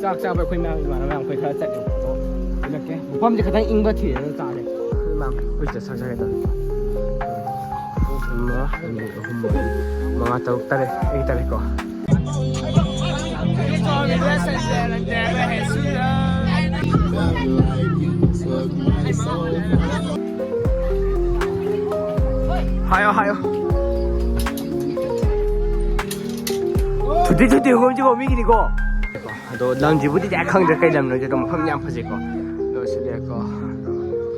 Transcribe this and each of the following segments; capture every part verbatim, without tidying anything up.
ꯆꯥꯛ ꯆꯥꯕ ꯑꯩꯈꯣꯏ ꯃꯌꯥꯝ ꯏꯃꯥꯟꯅꯕ ꯃꯌꯥꯝ ꯑꯩꯈꯣꯏ ꯈꯔ ꯆꯠꯂꯦ꯫ ꯑꯗꯣ ꯎꯠꯂꯛꯀꯦ꯫ ꯃꯐꯝꯁꯦ ꯈꯤꯇꯪ ꯏꯪꯕ ꯊꯤꯔꯒ ꯆꯥꯔꯦ꯫ ꯑꯩꯈꯣꯏ ꯃꯌꯥꯝ ꯑꯩꯈꯣꯏ ꯁꯤꯗ ꯆꯥꯛ ꯆꯥꯒꯦ ꯇꯧꯔꯦ꯫ ꯑꯃ, ꯑꯅꯤ, ꯑꯍꯨꯝ, ꯃꯔꯤ, ꯃꯉꯥ, ꯇꯔꯨꯛ, ꯇꯔꯦꯠ꯫ ꯑꯩ ꯇꯔꯦꯠꯀꯣ꯫ ꯍꯥꯏꯌꯣ, ꯍꯥꯏꯌꯣ꯫ ꯊꯨꯗꯤ ꯊꯨꯗꯤ ꯍꯨꯝꯁꯤꯀꯣ ꯃꯤꯒꯤꯅꯤꯀꯣ꯫ ꯑꯗꯣ ꯂꯝꯁꯤꯕꯨꯗꯤ ꯀꯌꯥ ꯈꯪꯗ꯭ꯔꯦ ꯀꯩ ꯂꯝꯅꯣ, ꯑꯗꯣ ꯃꯐꯝ ꯌꯥꯝ ꯐꯖꯩꯀꯣ꯫ ꯑꯗꯣ ꯁꯤ ꯂꯩꯔꯦꯀꯣ꯫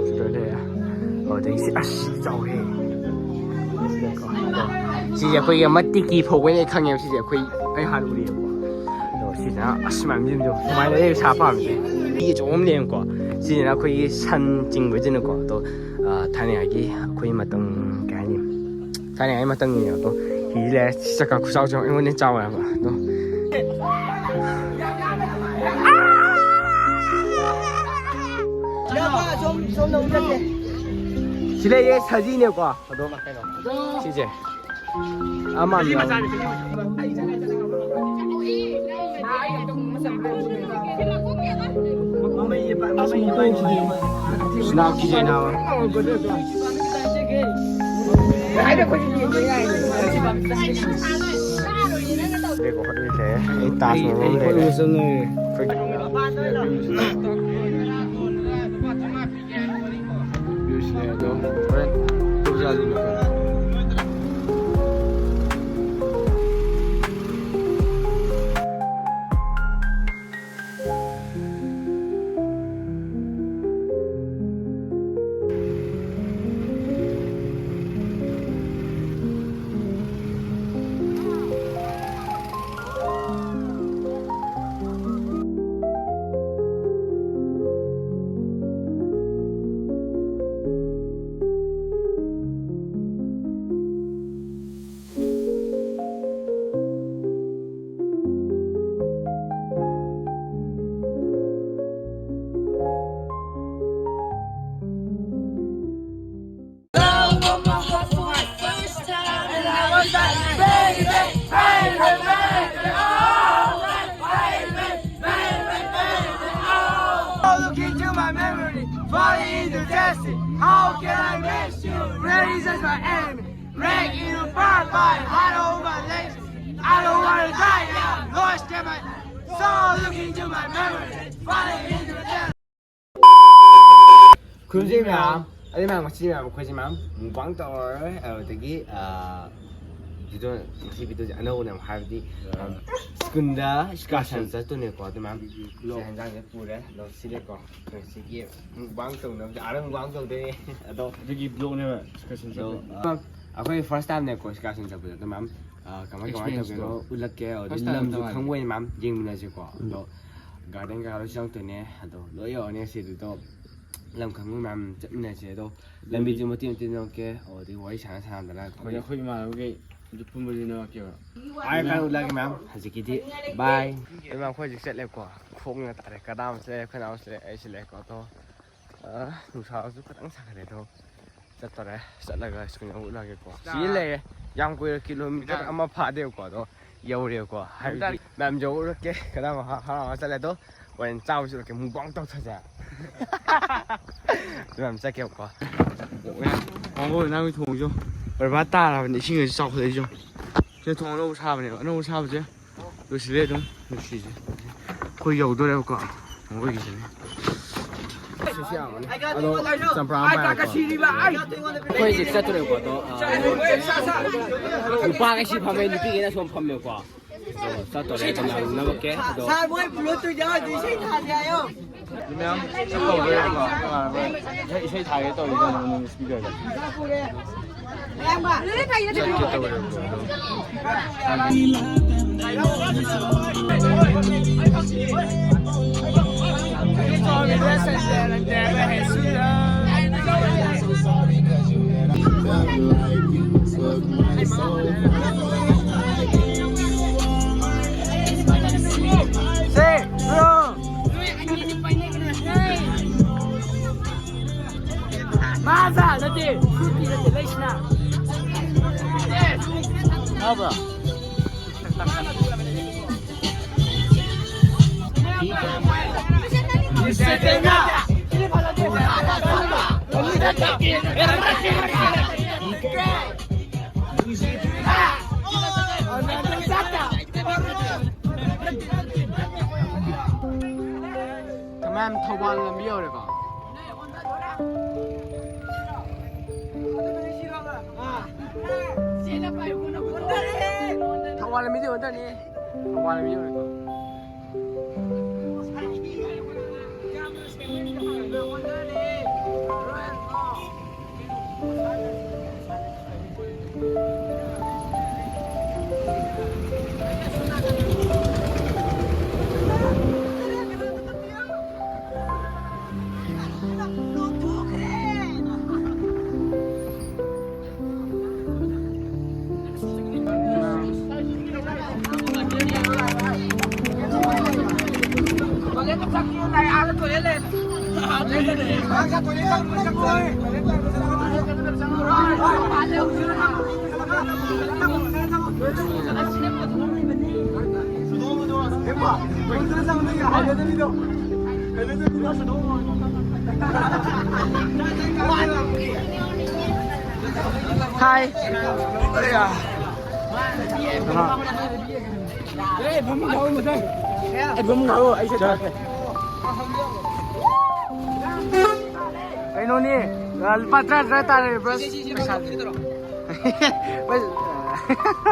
ꯁꯤꯗ ꯂꯩꯔꯦ꯫ ꯑꯗꯒꯤ ꯁꯤ ꯑꯁ ꯆꯥꯎꯋꯦ꯫ ꯁꯤ ꯂꯩꯔꯦꯀꯣ꯫ ꯑꯗꯣ ꯁꯤꯁꯦ ꯑꯩꯈꯣꯏꯒꯤ ꯑꯃ ꯇꯤꯀꯤ ꯐꯧꯕꯩꯅꯦ ꯑꯩ ꯈꯪꯉꯦꯕ ꯁꯤꯁꯦ꯫ ꯑꯩꯈꯣꯏ ꯑꯩ ꯍꯥꯟꯅ ꯎꯔꯤꯑꯕꯀꯣ꯫ ꯑꯗꯣ ꯁꯤꯅ ꯑꯁ ꯃꯌꯥꯝ ꯌꯨꯝꯗꯣ ꯁꯨꯃꯥꯏꯅ ꯂꯩ ꯁꯥ ꯄꯥꯝꯃꯤꯁꯦ꯫ ꯃꯤ ꯑꯆꯧꯕ ꯑꯃ ꯂꯩꯌꯦꯕꯀꯣ꯫ ꯁꯤꯁꯤꯅ ꯑꯩꯈꯣꯏꯒꯤ ꯁꯟ ꯆꯤꯡꯕꯁꯤꯅꯀꯣ꯫ ꯑꯗꯣ ꯑ, ꯊꯥꯏꯅꯉꯥꯏꯒꯤ ꯑꯩꯈꯣꯏ ꯃꯇꯝ ꯀꯩ ꯍꯥꯏꯅꯤ? ꯊꯥꯏꯅꯉꯥꯏ ꯃꯇꯝꯒꯤꯅꯦꯕꯀꯣ꯫ ꯍꯤ ꯂꯩꯔꯦ꯫ ꯆꯀꯥ ꯈꯨꯆꯥꯎ ꯆꯥꯎ ꯑꯩꯉꯣꯟꯗ ꯆꯥꯎꯋꯦꯕ꯫ ꯑꯗꯣ ꯁꯤ ꯂꯩꯌꯦ ꯁꯖꯤꯅꯦꯀꯣ꯫ ꯑꯗꯣ ꯁꯤꯁꯦ ꯑꯃ ꯌꯥꯎꯔꯦ꯫ ꯁꯤꯅꯥ ꯀꯤꯖꯩ ꯅꯥꯕ꯫ ꯑꯩ ꯇꯥꯖ ꯃꯍꯜ ꯂꯩꯔꯦ꯫ How can I miss you? Raising my enemy, breaking apart my heart over lace. I don't wanna die now. Lost in my soul, looking to my memory, falling into the dark. ꯈꯨꯔꯨꯝꯖꯩ ꯃꯌꯥꯝ, ꯑꯗꯩ ꯃꯌꯥꯝ ꯉꯁꯤ ꯃꯌꯥꯝ ꯑꯩꯈꯣꯏꯁꯦ ꯃꯌꯥꯝ mukbang ꯇꯧꯔꯔꯣꯏ꯫ ꯑꯗꯨꯗꯒꯤ video, ꯉꯁꯤ ꯚꯤꯗꯤꯑꯣꯁꯦ ꯑꯅꯧꯕꯅꯦ ꯍꯥꯏꯕꯗꯤ ꯁ꯭ꯀꯨꯜꯗ ꯏꯁꯀꯥꯔꯁꯟ ꯆꯠꯇꯣꯏꯅꯦꯀꯣ꯫ ꯑꯗꯨ ꯃꯌꯥꯝ ꯁꯤ ꯍꯦꯟꯖꯥꯡꯁꯦ ꯄꯨꯔꯦ꯫ ꯑꯗꯣ ꯁꯤꯗꯀꯣ ꯉꯁꯤꯒꯤ ꯃꯨꯛꯕꯥꯡ ꯇꯧꯅꯕꯁꯦ ꯑꯥꯗ ꯃꯨꯛꯕꯥꯡ ꯇꯧꯗꯣꯏꯅꯦ꯫ ꯑꯗꯣ ꯑꯗꯨꯒꯤ ꯕ꯭ꯂꯣꯛꯅꯦꯕ ꯏꯁꯀꯥꯔꯁꯟ ꯑꯗꯣ ꯆꯠꯄꯗꯣ꯫ ꯑꯩꯈꯣꯏ ꯐꯥꯔꯁ ꯇꯥꯏꯝꯅꯦꯀꯣ ꯏꯁꯀꯥꯔꯁꯟ ꯆꯠꯄꯗ꯫ ꯑꯗꯣ ꯃꯌꯥꯝ ꯀꯃꯥꯏ ꯀꯃꯥꯏꯅ ꯇꯧꯒꯦꯅꯣ ꯎꯠꯂꯛꯀꯦ꯫ ꯑꯗꯨꯗꯤ ꯂꯝꯁꯨ ꯈꯪꯕ ꯑꯣꯏꯅ ꯃꯌꯥꯝ ꯌꯦꯡꯃꯤꯟꯅꯁꯦꯀꯣ꯫ ꯑꯗꯣ ꯒꯥꯔꯗꯦꯟ ꯀꯩꯀꯥ ꯂꯣꯏ ꯆꯪꯉꯛꯇꯣꯏꯅꯦ꯫ ꯑꯗꯣ ꯂꯣꯏ ꯌꯧꯔꯅꯤ ꯉꯁꯤꯗꯨꯗꯣ꯫ ꯂꯝ ꯈꯪꯕ ꯃꯌꯥꯝ ꯆꯠꯃꯤꯟꯅꯁꯦ꯫ ꯑꯗꯣ ꯂꯝꯕꯤꯁꯨ ꯃꯇꯦꯛ ꯃꯇꯦꯛ ꯅꯝꯃꯛꯀꯦ꯫ ꯑꯣ, ꯑꯗꯩ ꯋꯥꯔꯤ ꯁꯥꯟꯅ ꯁꯥꯟꯅꯗꯅ ꯑꯩꯈꯣꯏ ꯑꯩꯈꯣꯏ ꯏꯃꯥꯟꯅꯕꯈꯩ ꯑꯗꯨ ꯄꯨꯟꯕꯗꯨ ꯅꯝꯃꯛꯀꯦꯕ꯫ ꯍꯥꯏꯔ ꯀꯥꯟꯗ ꯎꯠꯂꯛꯑꯒꯦ ꯃꯌꯥꯝ꯫ ꯍꯧꯖꯤꯛꯀꯤꯗꯤ ꯕꯥꯏ꯫ ꯏꯃꯥ ꯑꯩꯈꯣꯏ ꯍꯧꯖꯤꯛ ꯆꯠꯂꯦꯀꯣ꯫ ꯈꯣꯡꯅ ꯇꯥꯔꯦ꯫ ꯀꯗꯥ ꯑꯃꯁꯨ ꯂꯩꯔꯦ, ꯑꯩꯈꯣꯏ ꯅꯥꯎꯁꯨ ꯂꯩꯔꯦ, ꯑꯩꯁꯨ ꯂꯩꯔꯦꯀꯣ꯫ ꯑꯗꯣ ꯑ, ꯅꯨꯡꯁꯥꯁꯨ ꯈꯤꯇꯪ ꯁꯥꯒꯠꯂꯦ꯫ ꯑꯗꯣ ꯆꯠꯇꯣꯔꯦ꯫ ꯆꯠꯂꯒ ꯁ꯭ꯀꯨꯜ ꯑꯃꯨꯛ ꯎꯠꯂꯛꯑꯒꯦꯀꯣ꯫ ꯁꯤꯗ ꯂꯩꯔꯦ꯫ ꯌꯥꯝ ꯀꯨꯏꯔꯦ, ꯀꯤꯂꯣꯃꯤꯇꯔ ꯑꯃ ꯐꯥꯗꯦꯕꯀꯣ꯫ ꯑꯗꯣ ꯌꯧꯔꯦꯕꯀꯣ꯫ ꯍꯥꯏꯕꯗꯤ ꯃꯌꯥꯝ ꯌꯧꯔꯛꯀꯦ꯫ ꯀꯗꯥꯏ ꯍꯔꯥꯎ ꯍꯔꯥꯎ ꯆꯠꯂꯦ꯫ ꯑꯗꯣ ꯍꯣꯔꯦꯟ ꯆꯥꯕ ꯆꯠꯂꯛꯀꯦ꯫ ꯃꯨꯛꯕꯥꯡ ꯇꯧꯊꯁꯦ꯫ ꯑꯗꯨ ꯌꯥꯝ ꯆꯠꯀꯦꯕꯀꯣ꯫ ꯃꯥꯡꯒꯣꯜ ꯅꯪꯒꯤ ꯊꯣꯡꯁꯨ ꯕꯔꯕꯥꯔ ꯇꯥꯔꯕꯅꯤ꯫ ꯏꯁꯤꯡ ꯑꯁꯤ ꯆꯥꯎꯈꯠꯂꯛꯏꯁꯨ꯫ ꯁꯤꯗ ꯊꯣꯡ ꯑꯅꯧꯕ ꯁꯥꯕꯅꯦꯕ꯫ ꯑꯅꯧꯕ ꯁꯥꯕꯁꯦ ꯂꯣꯏꯁꯤꯜꯂꯦ ꯑꯗꯨꯝ꯫ ꯂꯣꯏꯁꯤꯜꯂꯦ꯫ ꯑꯩꯈꯣꯏ ꯌꯧꯗꯣꯔꯦꯕꯀꯣ꯫ ꯃꯣꯏꯒꯤꯁꯤꯅꯦ꯫ ꯑꯗꯣ ꯆꯝꯄ꯭ꯔꯥ ꯑꯃ ꯄꯥꯏꯔꯣꯀꯣ꯫ ꯑꯩꯈꯣꯏ ꯍꯧꯖꯤꯛ ꯆꯠꯇꯣꯔꯦꯕꯀꯣ꯫ ꯑꯗꯣ, ꯑ, ꯅꯨꯄꯥꯈꯩ ꯁꯤ ꯐꯝꯃꯦ, ꯅꯨꯄꯤꯈꯩꯅ ꯁꯣꯝ ꯐꯝꯃꯦꯕꯀꯣ꯫ ꯑꯗꯣ ꯆꯠꯇꯣꯔꯦ꯫ ꯑꯗꯣ ꯃꯌꯥꯝ ꯅꯝꯃꯛꯀꯦ꯫ ꯑꯗꯣ ꯁꯥꯔ, ꯃꯣꯏ ꯕ꯭ꯂꯨꯇꯨꯠ ꯌꯥꯎꯔꯗꯤ ꯏꯁꯩ ꯊꯥꯁꯦ ꯍꯥꯏꯌꯣ꯫ ꯃꯌꯥꯝ ꯆꯠꯇꯧꯔꯦ꯫ ꯏꯁꯩ, ꯏꯁꯩ ꯊꯥꯒꯦ ꯇꯧꯔꯤꯗꯣ ꯅꯪ ꯁ꯭ꯄꯤꯀꯔꯗ꯫ ꯃꯥꯖꯥ ꯅꯠꯇꯦ, ꯐ꯭ꯔꯨꯇꯤ ꯅꯠꯇꯦ, ꯂꯩꯁꯅꯥ꯫ ꯇꯥꯕ꯭ꯔꯣ? ꯁꯦꯇꯦꯅꯥ! ꯀꯃꯥꯏꯅ ꯊꯧꯕꯥꯜ ꯂꯝꯕꯤ ꯌꯧꯔꯦꯀꯣ? ꯊꯧꯕꯥꯜ ꯂꯝꯕꯤꯗꯤ ꯑꯣꯟꯊꯅꯤ꯫ ꯊꯧꯕꯥꯜ ꯂꯝꯕꯤ ꯌꯧꯔꯦꯀꯣ? ꯍꯥꯏ꯫ ꯀꯩꯅꯣꯅꯤ, ꯂꯨꯄꯥ ꯇꯔꯥ ꯇꯔꯥ ꯇꯥꯔꯦ ꯕ꯭ꯔꯁ꯫ ꯄꯩꯁꯥ꯫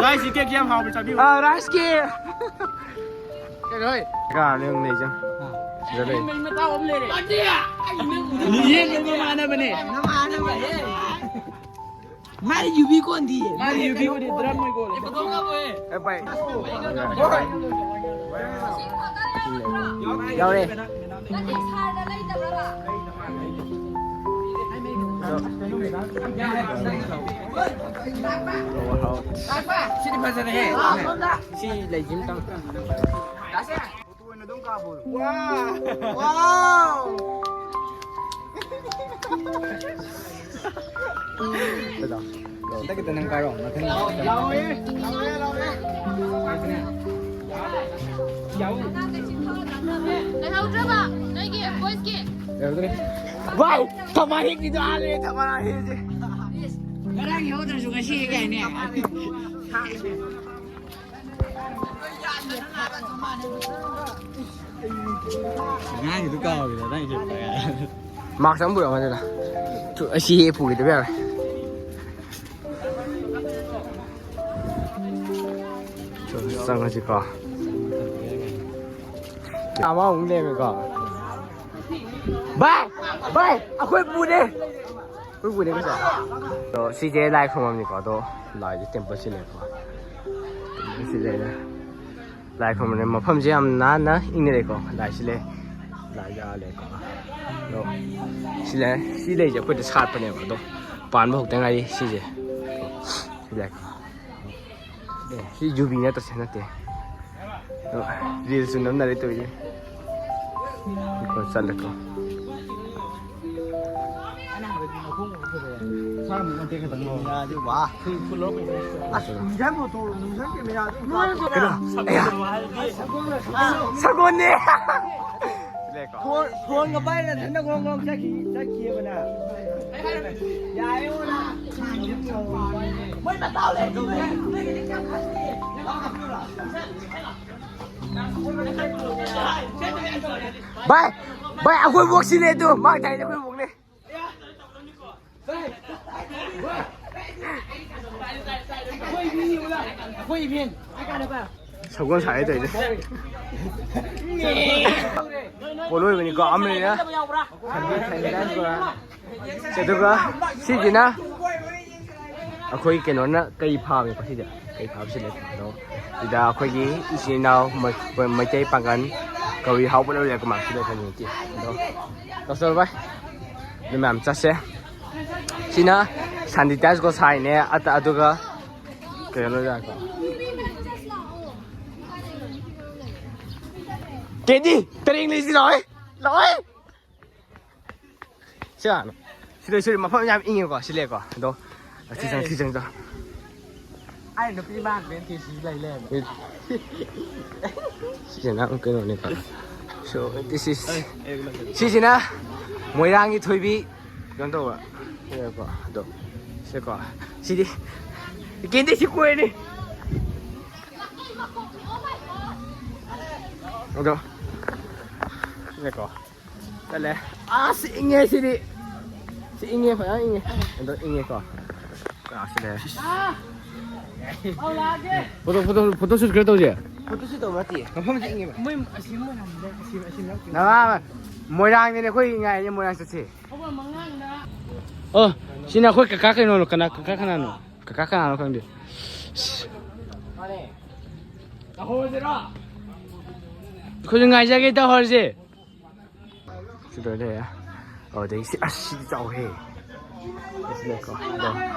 ꯔꯥꯏꯁꯀꯤ ꯀꯦꯛ ꯌꯥꯝ ꯍꯥꯎꯕ ꯆꯥꯕꯤꯌꯨ꯫ ꯑꯥ, ꯔꯥꯏꯁꯀꯤ꯫ ꯀꯩꯅꯣ ꯍꯣꯏ꯫ ꯀꯥ ꯂꯦꯡ ꯂꯩꯖ꯫ ꯁꯤꯗ ꯂꯩ꯫ ꯌꯦꯟꯒ ꯃꯃꯥꯟꯅꯕꯅꯦ꯫ ꯃꯥꯗꯤ ꯌꯨꯕꯤ ꯀꯣꯟꯗꯤꯌꯦ꯫ ꯃꯥꯗꯤ ꯌꯨꯕꯤ ꯀꯣꯟꯗꯤ ꯗ꯭ꯔꯝ ꯑꯣꯏ ꯀꯣꯜꯂꯦ꯫ ꯑꯦ, ꯚꯥꯏ꯫ ꯌꯥꯎꯔꯦ꯫ ꯅꯠꯇꯦ, ꯁꯥꯔꯗ ꯂꯩꯗꯕ꯭ꯔꯕ? ꯁꯤꯗꯤ ꯐꯖꯔꯦꯍꯦ꯫ ꯁꯤ ꯂꯩꯁꯤ ꯑꯝꯇꯪ꯫ ꯋꯥꯎ! ꯋꯥꯎ! ꯀꯩꯗꯧ? ꯈꯤꯇꯪ ꯈꯤꯇꯪ ꯅꯪ ꯀꯥꯔꯣ, ꯃꯊꯪ꯫ ꯂꯩꯍꯧꯗ꯭ꯔꯕ ꯅꯣꯏꯒꯤ ꯕꯣꯏꯁꯀꯤ? ꯂꯩꯍꯧꯗ꯭ꯔꯦ꯫ ꯚꯥꯏ, ꯊꯝꯕꯥꯜ ꯍꯦꯛꯄꯤꯗꯣ ꯑꯥ ꯂꯩꯔꯦ, ꯊꯝꯕꯥꯜ ꯍꯦꯛꯁꯦ꯫ ꯉꯔꯥꯡ ꯍꯦꯛꯍꯧꯗ꯭ꯔꯁꯨ ꯉꯁꯤ ꯍꯦꯛ ꯌꯥꯏꯅꯦ꯫ ꯑꯉꯥꯡꯒꯤꯗꯨ ꯀꯥꯎꯔꯦꯗ, ꯅꯪ ꯍꯦꯛꯄ ꯀꯥꯏ꯫ ꯃꯥꯛꯁ ꯑꯃ ꯄꯨꯔꯛꯑꯣ ꯑꯗꯨꯗ꯫ ꯇꯨ, ꯑꯁꯤ ꯍꯦꯛ ꯄꯨꯈꯤꯗꯕ ꯌꯥꯔꯣꯏ꯫ ꯆꯪꯉꯁꯤꯀꯣ꯫ ꯑꯃꯃꯨꯛ ꯂꯩꯔꯝꯃꯦꯀꯣ꯫ ꯚꯥꯏ, ꯚꯥꯏ, ꯑꯩꯈꯣꯏ ꯄꯨꯅꯦ꯫ ꯑꯩꯈꯣꯏ ꯄꯨꯅꯦ ꯉꯁꯥꯏ꯫ ꯑꯗꯣ ꯁꯤꯁꯦ ꯂꯥꯏ ꯈꯨꯔꯨꯝꯐꯝꯅꯤꯀꯣ꯫ ꯑꯗꯣ ꯂꯥꯏꯁꯦ ꯇꯦꯝꯄꯜꯁꯤ ꯂꯩꯀꯣ꯫ ꯇꯦꯝꯄꯜꯁꯤ ꯂꯩꯔꯦ꯫ ꯂꯥꯏ ꯈꯨꯔꯨꯝꯕꯅꯦ꯫ ꯃꯐꯝꯁꯦ ꯌꯥꯝ ꯅꯥꯟꯅ ꯏꯪꯅ ꯂꯩꯀꯣ꯫ ꯂꯥꯏꯁꯤ ꯂꯩ꯫ ꯂꯥꯏ ꯌꯥ ꯂꯩꯀꯣ꯫ ꯑꯗꯣ ꯁꯤ ꯂꯩ꯫ ꯁꯤ ꯂꯩꯁꯦ ꯑꯩꯈꯣꯏꯗ ꯁꯥꯠꯄꯅꯦꯕ꯫ ꯑꯗꯣ ꯄꯥꯟꯕ ꯍꯧꯗ ꯉꯥꯏꯔꯤ ꯁꯤꯁꯦ꯫ ꯁꯤ ꯂꯩꯀꯣ꯫ ꯑꯦ, ꯁꯤ ꯌꯨꯕꯤ ꯅꯠꯇ꯭ꯔꯁꯦ ꯅꯠꯇꯦ꯫ ꯑꯗꯣ ꯔꯤꯜꯁꯁꯨ ꯅꯝꯅꯔꯦ ꯇꯧꯔꯤꯁꯦ꯫ ꯀꯣ ꯆꯠꯂꯦꯀꯣ꯫ ꯀꯩꯅꯣ? ꯑꯌꯥ꯫ ꯁꯒꯣꯜꯅꯦ꯫ ꯐꯣꯟ, ꯐꯣꯟꯒ ꯄꯥꯏꯔ ꯅꯊꯟꯗ ꯒ꯭ꯔꯣꯡ ꯒ꯭ꯔꯣꯡ ꯆꯠꯈꯤ, ꯆꯠꯈꯤꯑꯕ ꯅꯪ꯫ ꯌꯥꯔꯦꯉꯣ ꯅꯪ꯫ ꯃꯣꯏ ꯃꯇꯥꯎ ꯂꯩꯇꯦ꯫ ꯚꯥꯏ, ꯚꯥꯏ, ꯑꯩꯈꯣꯏ ꯕꯣꯛꯁꯤꯅꯦ ꯑꯗꯨ꯫ ꯃꯥ ꯊꯥꯏꯅꯦ ꯑꯩꯈꯣꯏ ꯕꯣꯛꯅꯦ꯫ ꯁꯒꯣꯜ ꯁꯥꯏ ꯇꯧꯔꯤꯁꯦ꯫ ꯄꯣꯠꯂꯣꯏꯕꯅꯤꯀꯣ, ꯑꯃꯅꯤꯅ꯫ ꯑꯗꯨꯒ ꯁꯤꯁꯤꯅ ꯑꯩꯈꯣꯏ ꯀꯩꯅꯣꯅ ꯀꯩ ꯐꯥꯕꯅꯤꯀꯣ ꯁꯤꯁꯦ꯫ ꯀꯩ ꯐꯥꯕꯁꯤ ꯂꯩ꯫ ꯑꯗꯣ ꯁꯤꯗ ꯑꯩꯈꯣꯏꯒꯤ ꯏꯆꯤꯟ ꯏꯅꯥꯎ ꯃ-, ꯃꯩꯇꯩ ꯄꯥꯡꯒꯜ ꯀꯧꯏ ꯍꯥꯎꯕ ꯂꯣꯏ ꯂꯩꯔꯦ ꯀꯃꯥꯏꯅ ꯁꯤꯗ ꯈꯪꯉꯤ ꯏꯆꯦ꯫ ꯑꯗꯣ ꯇꯧꯁꯜꯂꯣ ꯚꯥꯏ꯫ ꯑꯗꯨ ꯃꯌꯥꯝ ꯆꯠꯁꯦ꯫ ꯁꯤꯅ ꯁꯥꯟꯇꯤꯇꯥꯁ ꯒꯣꯁꯥꯏꯅꯦ꯫ ꯑꯇ-, ꯑꯗꯨꯒ ꯀꯩꯅꯣ ꯂꯩꯔꯦꯀꯣ꯫ ꯀꯦꯗꯤ, ꯇꯔꯦꯡ ꯂꯩꯁꯤ ꯂꯥꯛꯑꯣꯏ꯫ ꯂꯥꯛꯑꯣꯏ꯫ ꯁꯤ ꯂꯥꯛꯑꯣ꯫ ꯁꯤꯗ, ꯁꯤꯗ ꯃꯐꯝ ꯌꯥꯝ ꯏꯪꯉꯦꯀꯣ꯫ ꯁꯤ ꯂꯩꯀꯣ꯫ ꯑꯗꯣ ꯁꯤ ꯆꯪ-, ꯁꯤ ꯆꯪ-, ꯆꯪ-, ꯑꯩ ꯅꯨꯄꯤ ꯃꯥꯟꯕ ꯅꯠꯇꯦ, ꯁꯤ ꯂꯩ ꯂꯩꯔꯝꯃꯦ꯫ ꯁꯤꯁꯤꯅ ꯑꯃꯨꯛ ꯀꯩꯅꯣꯅꯦꯀꯣ꯫ So, this is, ꯁꯤꯁꯤꯅ ꯃꯣꯏꯔꯥꯡꯒꯤ ꯊꯣꯏꯕꯤ ꯀꯩꯅꯣ ꯇꯧꯕ꯫ ꯁꯤꯗꯀꯣ, ꯑꯗꯣ, ꯁꯤꯀꯣ, ꯁꯤꯗꯤ ꯀꯦꯟꯗꯤ ꯁꯤ ꯀꯣꯏꯔꯅꯤ꯫ ꯑꯗꯣ, ꯁꯤꯗꯀꯣ, ꯆꯠꯂꯦ꯫ ꯑꯁ, ꯏꯪꯉꯦ ꯁꯤꯗꯤ꯫ ꯁꯤ ꯏꯪꯉꯦ, ꯐꯖꯅ ꯏꯪꯉꯦ꯫ ꯑꯗꯣ, ꯏꯪꯉꯦꯀꯣ꯫ ꯀꯥꯁꯤꯗ꯫ ꯐꯣꯇꯣ, ꯐꯣꯇꯣ, ꯐꯣꯇꯣ ꯁꯨꯠ ꯈꯔ ꯇꯧꯁꯦ꯫ ꯐꯣꯇꯣ ꯁꯨꯠ ꯇꯧꯕ ꯅꯠꯇꯦ꯫ ꯃꯐꯝꯁꯦ ꯏꯪꯉꯦꯕ꯫ ꯃꯣꯏ ꯑꯁꯤ ꯃꯣꯏꯔꯥꯡꯗ, ꯑꯁꯤ, ꯑꯁꯤ ꯅꯛꯇꯦ꯫ ꯅꯃꯥ, ꯃꯣꯏꯔꯥꯡꯗꯅꯦ ꯑꯩꯈꯣꯏ ꯉꯥꯏꯔꯤꯁꯦ, ꯃꯣꯏꯔꯥꯡ ꯆꯠꯁꯦ꯫ ꯑꯣ, ꯁꯤꯅ ꯑꯩꯈꯣꯏ ꯀꯀꯥ ꯀꯩꯅꯣꯅꯣ, ꯀꯅꯥ, ꯀꯀꯥ ꯀꯅꯥꯅꯣ? ꯀꯀꯥ ꯀꯅꯥꯅꯣ ꯈꯪꯗꯦ꯫ ꯇꯧꯍꯧꯔꯁꯤꯔꯣ? ꯑꯩꯈꯣꯏꯁꯨ ꯉꯥꯏꯖꯒꯦ, ꯇꯧꯍꯧꯔꯁꯦ꯫ ꯁꯤꯗ ꯂꯩꯔꯦ꯫ ꯑꯗꯨꯗꯒꯤ ꯁꯤ, ꯑꯁ, ꯁꯤꯗꯤ ꯆꯥꯎꯍꯦ꯫ ꯁꯤ ꯂꯩꯀꯣ꯫ ꯑꯗꯣ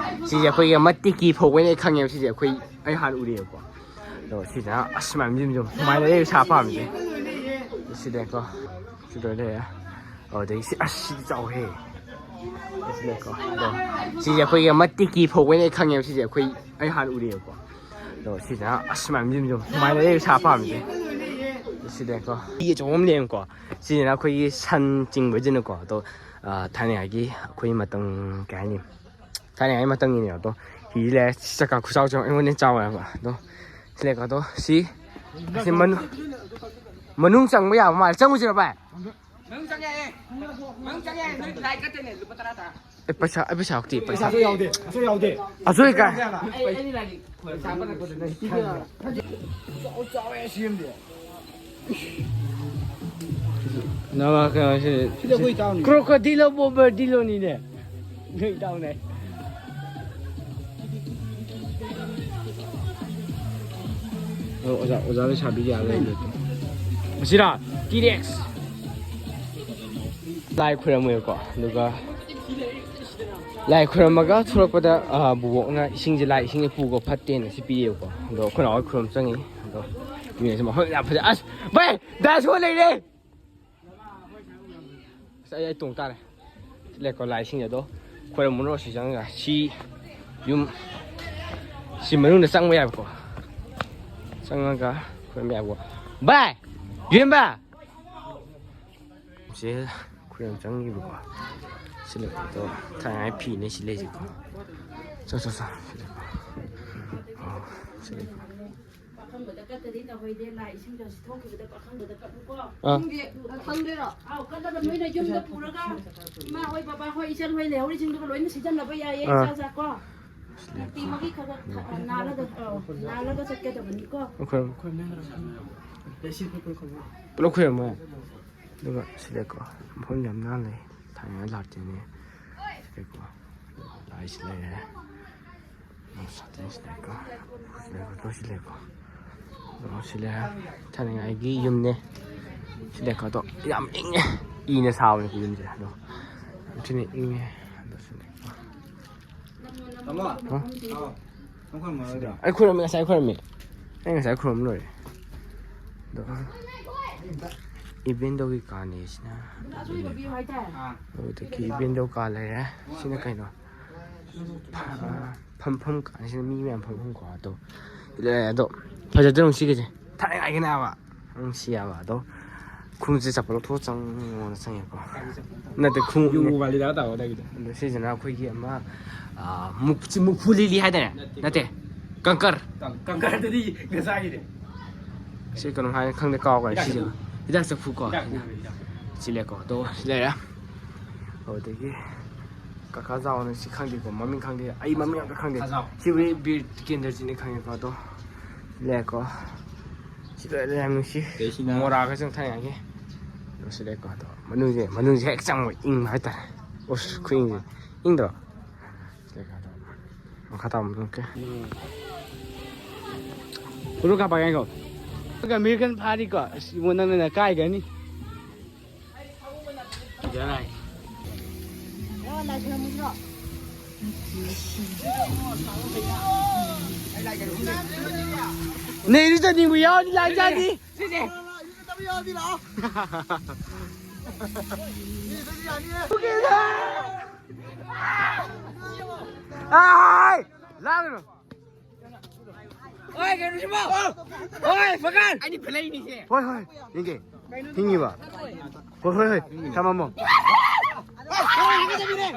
ꯁꯤꯁꯦ ꯑꯩꯈꯣꯏꯒꯤ ꯑꯃ ꯇꯤꯀꯤ ꯐꯧꯕꯩꯅꯦ ꯑꯩ ꯈꯪꯉꯦꯕ꯫ ꯁꯤꯁꯦ ꯑꯩꯈꯣꯏ, ꯑꯩ ꯍꯥꯟꯅ ꯎꯔꯦꯕꯀꯣ꯫ ꯑꯗꯣ ꯁꯤꯗ, ꯑꯁ, ꯃꯌꯥꯝ ꯌꯨꯝ ꯌꯨꯝ ꯁꯨꯃꯥꯏꯅ ꯂꯩ ꯁꯥ ꯄꯥꯝꯃꯤꯁꯦ꯫ ꯁꯤꯗꯀꯣ꯫ ꯁꯤꯗ ꯂꯩꯔꯦ꯫ ꯑꯗꯨꯗꯒꯤ ꯁꯤ, ꯑꯁ, ꯁꯤꯗꯤ ꯆꯥꯎꯍꯦ꯫ ꯁꯤ ꯂꯩꯀꯣ꯫ ꯑꯗꯣ ꯁꯤꯁꯦ ꯑꯩꯈꯣꯏꯒꯤ ꯑꯃ ꯇꯤꯀꯤ ꯐꯧꯕꯩꯅꯦ ꯑꯩ ꯈꯪꯉꯦꯕ꯫ ꯁꯤꯁꯦ ꯑꯩꯈꯣꯏ, ꯑꯩ ꯍꯥꯟꯅ ꯎꯔꯦꯕꯀꯣ꯫ ꯑꯗꯣ ꯁꯤꯗ, ꯑꯁ, ꯃꯌꯥꯝ ꯌꯨꯝ ꯌꯨꯝ ꯁꯨꯃꯥꯏꯅ ꯂꯩ ꯁꯥ ꯄꯥꯝꯃꯤꯁꯦ꯫ ꯁꯤꯗꯀꯣ꯫ ꯍꯤ ꯑꯆꯧꯕ ꯑꯃ ꯂꯩꯌꯦꯕꯀꯣ꯫ ꯁꯤꯁꯤꯅ ꯑꯩꯈꯣꯏꯒꯤ ꯁꯟ ꯆꯤꯡꯕꯁꯤꯅꯀꯣ꯫ ꯑꯗꯣ, ꯑ, ꯊꯥꯏꯅꯉꯥꯏꯒꯤ ꯑꯩꯈꯣꯏ ꯃꯇꯝ, ꯀꯩ ꯍꯥꯏꯅꯤ? ꯊꯥꯏꯅꯉꯥꯏ ꯃꯇꯝꯒꯤꯅꯦꯕ꯫ ꯑꯗꯣ ꯍꯤ ꯂꯩꯔꯦ꯫ ꯆꯀꯥ ꯈꯨꯆꯥꯎ ꯆꯥꯎ ꯑꯩꯉꯣꯟꯗ ꯆꯥꯎꯋꯦꯕ꯫ ꯑꯗꯣ ꯁꯤ ꯂꯩꯀꯣ꯫ ꯑꯗꯣ ꯁꯤ, ꯁꯤ ꯃꯅꯨꯡ, ꯃꯅꯨꯡ ꯆꯪꯕ ꯌꯥꯕ ꯃꯥꯜꯂꯦ꯫ ꯆꯪꯉꯨꯁꯤꯔꯣ ꯚꯥꯏ? ꯃꯅꯨꯡ ꯆꯪ ꯌꯥꯏꯌꯦ꯫ ꯃꯅꯨꯡ ꯆꯪ ꯌꯥꯏꯌꯦ꯫ ꯅꯣꯏ ꯂꯥꯏ ꯀꯠꯇꯣꯏꯅꯦ꯫ ꯂꯨꯄꯥ ꯇꯔꯥ ꯇꯔꯥ꯫ ꯑꯦ, ꯄꯩꯁꯥ, ꯑꯦ, ꯄꯩꯁꯥ ꯌꯥꯎꯗꯦ, ꯄꯩꯁꯥ ꯌꯥꯎꯗꯦ꯫ ꯑꯁꯣꯏ ꯀꯥꯏ? ꯑꯩ, ꯑꯩ ꯂꯥꯏꯔꯤꯛ ꯄꯩꯁꯥ ꯄꯜꯂꯛꯄꯗꯨꯅ ꯆꯥꯎ ꯆꯥꯎꯋꯦ ꯁꯦꯝꯗꯦ꯫ ꯅꯃꯥ ꯀꯩꯅꯣꯁꯤ ꯁꯤꯗ ꯑꯩꯈꯣꯏ ꯏꯇꯥꯎꯅꯤ꯫ ꯀ꯭ꯔꯣꯀꯣꯗꯤꯂꯣ ꯕꯣꯝꯕꯔꯗꯤꯂꯣꯅꯤꯅꯦ꯫ ꯅꯣꯏ ꯏꯇꯥꯎꯅꯦ꯫ ꯑꯣ, ꯑꯣꯖꯥ, ꯑꯣꯖꯥ ꯂꯩꯁꯥꯕꯤꯒꯤ ꯑꯥ ꯂꯩꯔꯦ꯫ ꯃꯁꯤꯔꯥ? ꯇꯤꯔꯦꯛꯁ꯫ ꯂꯥꯏ ꯈꯨꯔꯝꯃꯦꯕꯀꯣ꯫ ꯑꯗꯨꯒ ꯂꯥꯏ ꯈꯨꯔꯝꯃꯒ ꯊꯣꯛꯂꯛꯄꯗ, ꯑ, ꯕꯨꯕꯣꯛꯅ ꯏꯁꯤꯡꯁꯦ, "ꯂꯥꯏ ꯏꯁꯤꯡꯁꯦ ꯄꯨꯒꯣ ꯐꯠꯇꯦꯅ" ꯁꯤ ꯄꯤꯔꯛꯑꯦꯕꯀꯣ꯫ ꯑꯗꯣ ꯑꯩꯈꯣꯏ ꯅꯥꯎ ꯍꯣꯏ ꯈꯨꯔꯨꯝ ꯆꯪꯉꯤ꯫ ꯑꯗꯣ ꯃꯤꯅꯁꯨ ꯃꯐꯝ ꯌꯥꯝ ꯐꯖꯩ꯫ ꯑꯁ, ꯚꯥꯏ, ꯗꯥꯟꯁ ꯍꯣꯜ ꯂꯩꯔꯦ! ꯑꯁ, ꯑꯩ, ꯑꯩ ꯇꯣꯡ ꯇꯥꯔꯦ꯫ ꯁꯤ ꯂꯩꯀꯣ, ꯂꯥꯏ ꯏꯁꯤꯡꯁꯦ꯫ ꯑꯗꯣ ꯈꯨꯔꯨꯝꯃꯨꯔꯣ ꯁꯤ ꯆꯪꯉꯒ꯫ ꯁꯤ ꯌꯨꯝ, ꯁꯤ ꯃꯅꯨꯡꯗ ꯆꯪꯕ ꯌꯥꯕꯀꯣ꯫ ꯆꯪꯉꯒ ꯈꯨꯔꯨꯝꯕ ꯌꯥꯕꯀꯣ꯫ ꯚꯥꯏ! ꯌꯨꯝꯕ! ꯁꯦ, ꯌꯥꯝ ꯆꯪꯉꯤꯕꯀꯣ꯫ ꯁꯤ ꯂꯩꯀꯣ꯫ ꯊꯥꯏꯅꯉꯥꯏ ꯐꯤꯅꯦ ꯁꯤ ꯂꯩꯁꯤꯀꯣ꯫ ꯆꯣ, ꯆꯣ, ꯆꯣ꯫ ꯁꯤ ꯂꯩꯀꯣ꯫ ꯑꯣ, ꯁꯤ ꯂꯩꯀꯣ꯫ ꯄꯥꯈꯪꯕꯗ ꯀꯠꯇꯗꯤ ꯇꯧꯍꯩꯗꯦ, ꯂꯥꯏ ꯏꯁꯤꯡꯗꯣ ꯊꯣꯛꯈꯤꯕꯗ ꯄꯥꯈꯪꯕꯗ ꯀꯠꯂꯨꯀꯣ꯫ ꯑꯥ꯫ ꯈꯪꯗꯦ, ꯈꯪꯗꯣꯏꯔꯣ? ꯑꯥꯎ, ꯀꯠꯂꯒ ꯅꯣꯏꯅ ꯌꯨꯝꯗ ꯄꯨꯔꯒ ꯏꯃꯥ ꯍꯣꯏ, ꯕꯕꯥ ꯍꯣꯏ, ꯏꯆꯟ ꯍꯣꯏ ꯂꯩꯍꯧꯔꯤꯁꯤꯡꯗꯨꯒ ꯂꯣꯏꯅ ꯁꯤꯖꯤꯟꯅꯕ ꯌꯥꯏꯌꯦ, ꯑꯥ꯫ ꯆꯥ ꯆꯥ ꯀꯣ꯫ ꯅꯨꯡꯇꯤꯃꯒꯤ ꯈꯔ ꯈꯔ ꯊ-, ꯅꯥꯜꯂꯒ, ꯑꯥꯎ, ꯅꯥꯜꯂꯒ ꯆꯠꯀꯗꯕꯅꯤꯀꯣ꯫ ꯑꯩꯈꯣꯏ ꯄꯨꯂꯞ ꯈꯣꯏꯔꯝꯃꯣ꯫ ꯑꯗꯨꯒ ꯁꯤꯗꯀꯣ ꯃꯐꯝ ꯌꯥꯝ ꯅꯥꯟ ꯂꯩ꯫ ꯊꯥꯏꯅ ꯂꯥꯛꯇꯣꯏꯅꯦ꯫ ꯁꯤꯗꯀꯣ ꯂꯥꯏꯁꯤ ꯂꯩꯔꯦ꯫ ꯁꯥꯇꯤꯟꯁꯤ ꯂꯩꯀꯣ꯫ ꯁꯤ ꯂꯩꯀꯣ꯫ ꯁꯤ ꯂꯩꯀꯣ꯫ ꯑꯣ, ꯁꯤ ꯂꯩꯔꯦ꯫ ꯊꯥꯏꯅꯉꯥꯏꯒꯤ ꯌꯨꯝꯅꯦ꯫ ꯁꯤ ꯂꯩꯀꯣ꯫ ꯑꯗꯣ ꯌꯥꯝ ꯏꯪꯉꯦ꯫ ꯏꯅ ꯁꯥꯕꯅꯦ ꯌꯨꯝꯁꯦ꯫ ꯑꯗꯣ ꯌꯥꯝ ꯊꯤꯅ ꯏꯪꯉꯦ꯫ ꯑꯗꯣ ꯁꯤ ꯂꯩꯀꯣ꯫ ꯇꯥꯃꯣ꯫ ꯍꯥ? ꯑꯥꯎ꯫ ꯅꯪ ꯈꯨꯔꯨꯝꯃꯔꯣꯏꯗ꯭ꯔꯣ? ꯑꯩ ꯈꯨꯔꯨꯝꯃꯤ, ꯉꯁꯥꯏ ꯈꯨꯔꯨꯝꯃꯤ꯫ ꯑꯩ ꯉꯁꯥꯏ ꯈꯨꯔꯨꯝ ꯂꯣꯏꯔꯦ꯫ ꯑꯗꯣ ꯏꯕꯦꯟꯗꯧꯒꯤ ꯀꯥꯅꯦ ꯁꯤꯅ꯫ ꯑꯥ꯫ ꯑꯗꯨꯗꯒꯤ ꯏꯕꯦꯟꯗꯧ ꯀꯥ ꯂꯩꯔꯦ꯫ ꯁꯤꯅ ꯀꯩꯅꯣ? ꯐ-, ꯐꯝꯐꯝ ꯀꯥꯅꯤ꯫ ꯁꯤꯅ ꯃꯤ ꯃꯌꯥꯝ ꯐꯝꯐꯝ ꯀꯣ꯫ ꯑꯗꯣ ꯂꯩꯔꯦ꯫ ꯑꯗꯣ ꯐꯖꯗ꯭ꯔꯣ ꯁꯤꯒꯤꯁꯦ? ꯊꯥꯏꯅꯉꯥꯏꯒꯤꯅꯦ ꯍꯥꯏꯕ꯫ ꯅꯨꯡꯁꯤ ꯍꯥꯏꯕ꯫ ꯑꯗꯣ ꯈꯣꯡꯎꯞꯁꯦ ꯆꯞꯄꯜ ꯂꯧꯊꯣꯛꯑ ꯆꯪꯉꯣꯅ ꯆꯪꯉꯦꯀꯣ꯫ ꯅꯠꯇꯦ, ꯈꯣꯡꯎꯞꯅꯦ꯫ ꯌꯨ ꯃꯥꯜꯂꯤꯗ ꯇꯥꯃꯣ ꯅꯪꯒꯤꯗꯣ꯫ ꯑꯗꯣ ꯁꯤꯁꯤꯅ ꯑꯩꯈꯣꯏꯒꯤ ꯑꯃ, ꯑꯥ, ꯃꯨꯛ-, ꯃꯨꯛꯐꯨ ꯂꯤꯂꯤ ꯍꯥꯏꯗꯥꯏꯅꯦ? ꯅꯠꯇꯦ꯫ ꯅꯠꯇꯦ꯫ ꯀꯪꯀꯔ꯫ ꯀꯪ-, ꯀꯪꯀꯔꯗꯨꯗꯤ ꯉꯁꯥꯏꯒꯤꯅꯦ꯫ ꯁꯤ ꯀꯩꯅꯣꯝ ꯍꯥꯏ ꯈꯪꯗꯦ, ꯀꯥꯎꯈ꯭ꯔꯦ꯫ ꯍꯤꯗꯥꯛ ꯁꯤꯁꯦ ꯆꯐꯨ꯫ ꯍꯤꯗꯥꯛ ꯆꯐꯨꯀꯣ꯫ ꯍꯤꯗꯥꯛ ꯆꯐꯨ, ꯍꯤꯗꯥꯛ꯫ ꯁꯤ ꯂꯩꯀꯣ꯫ ꯑꯗꯣ ꯁꯤ ꯂꯩꯔꯦ꯫ ꯑꯗꯨꯗꯒꯤ ꯀꯀꯥ ꯖꯥꯎꯅ ꯁꯤ ꯈꯪꯗꯦꯀꯣ, ꯃꯃꯤꯡ ꯈꯪꯗꯦ꯫ ꯑꯩ ꯃꯃꯤꯡ ꯑꯝꯇ ꯈꯪꯗꯦ꯫ ꯀꯀꯥ ꯖꯥꯎ꯫ ꯁꯤꯕꯨꯗꯤ ꯕꯤꯔ ꯇꯤꯀꯦꯟꯗ꯭ꯔꯖꯤꯠꯅꯤ ꯈꯪꯉꯦꯀꯣ꯫ ꯑꯗꯣ ꯁꯤ ꯂꯩꯔꯦꯀꯣ꯫ ꯁꯤ ꯂꯣꯏꯔꯦ, ꯌꯥꯝ ꯅꯨꯡꯁꯤ꯫ ꯑꯗꯩ ꯁꯤꯅ ꯃꯣꯔꯥꯒ ꯆꯪ ꯊꯥꯏꯅꯉꯥꯏꯒꯤ꯫ ꯑꯗꯣ ꯁꯤ ꯂꯩꯀꯣ꯫ ꯑꯗꯣ ꯃꯅꯨꯡꯁꯦ, ꯃꯅꯨꯡꯁꯦ ꯍꯦꯛ ꯆꯪꯕ ꯏꯪꯕ ꯍꯥꯏꯇꯥꯔꯦ꯫ ꯑꯁ, ꯈꯨꯏꯪꯁꯦ꯫ ꯏꯪꯗ꯭ꯔꯣ? ꯁꯤ ꯂꯩꯀꯣ꯫ ꯑꯗꯣ ꯃꯈꯥ ꯇꯥꯕ ꯑꯃꯨꯛ ꯆꯪꯉꯛꯀꯦ꯫ ꯐꯣꯇꯣ ꯀꯥꯞꯄꯛꯀꯦꯀꯣ꯫ ꯑꯗꯨꯒ ꯑꯃꯦꯔꯤꯀꯥꯟ ꯐꯥꯔꯤꯀꯣ꯫ ꯑꯁ, ꯏꯕꯣ, ꯅꯪꯅ ꯀꯥꯏꯒꯅꯤ꯫ ꯅꯩꯔꯨ ꯆꯠꯅꯤꯡꯕ ꯌꯥꯎꯔꯗꯤ ꯂꯥꯛ ꯆꯥꯅꯤ꯫ ꯑꯥꯏ! ꯂꯥꯡꯒꯅꯨ꯫ ꯑꯣꯏ, ꯀꯩꯅꯣ ꯁꯤꯕꯣ? ꯑꯣꯏ, ꯐꯀꯥꯟ! ꯑꯩꯗꯤ ꯐꯦꯂꯩꯅꯤꯁꯦ꯫ ꯍꯣꯏ, ꯍꯣꯏ, ꯌꯦꯡꯒꯦ꯫ ꯍꯤꯡꯉꯤꯕ? ꯍꯣꯏ, ꯍꯣꯏ, ꯍꯣꯏ, ꯊꯝꯃꯝꯃꯣ꯫ ꯊꯔꯣꯏ ꯍꯥꯏꯒꯗꯕꯤꯅꯦ꯫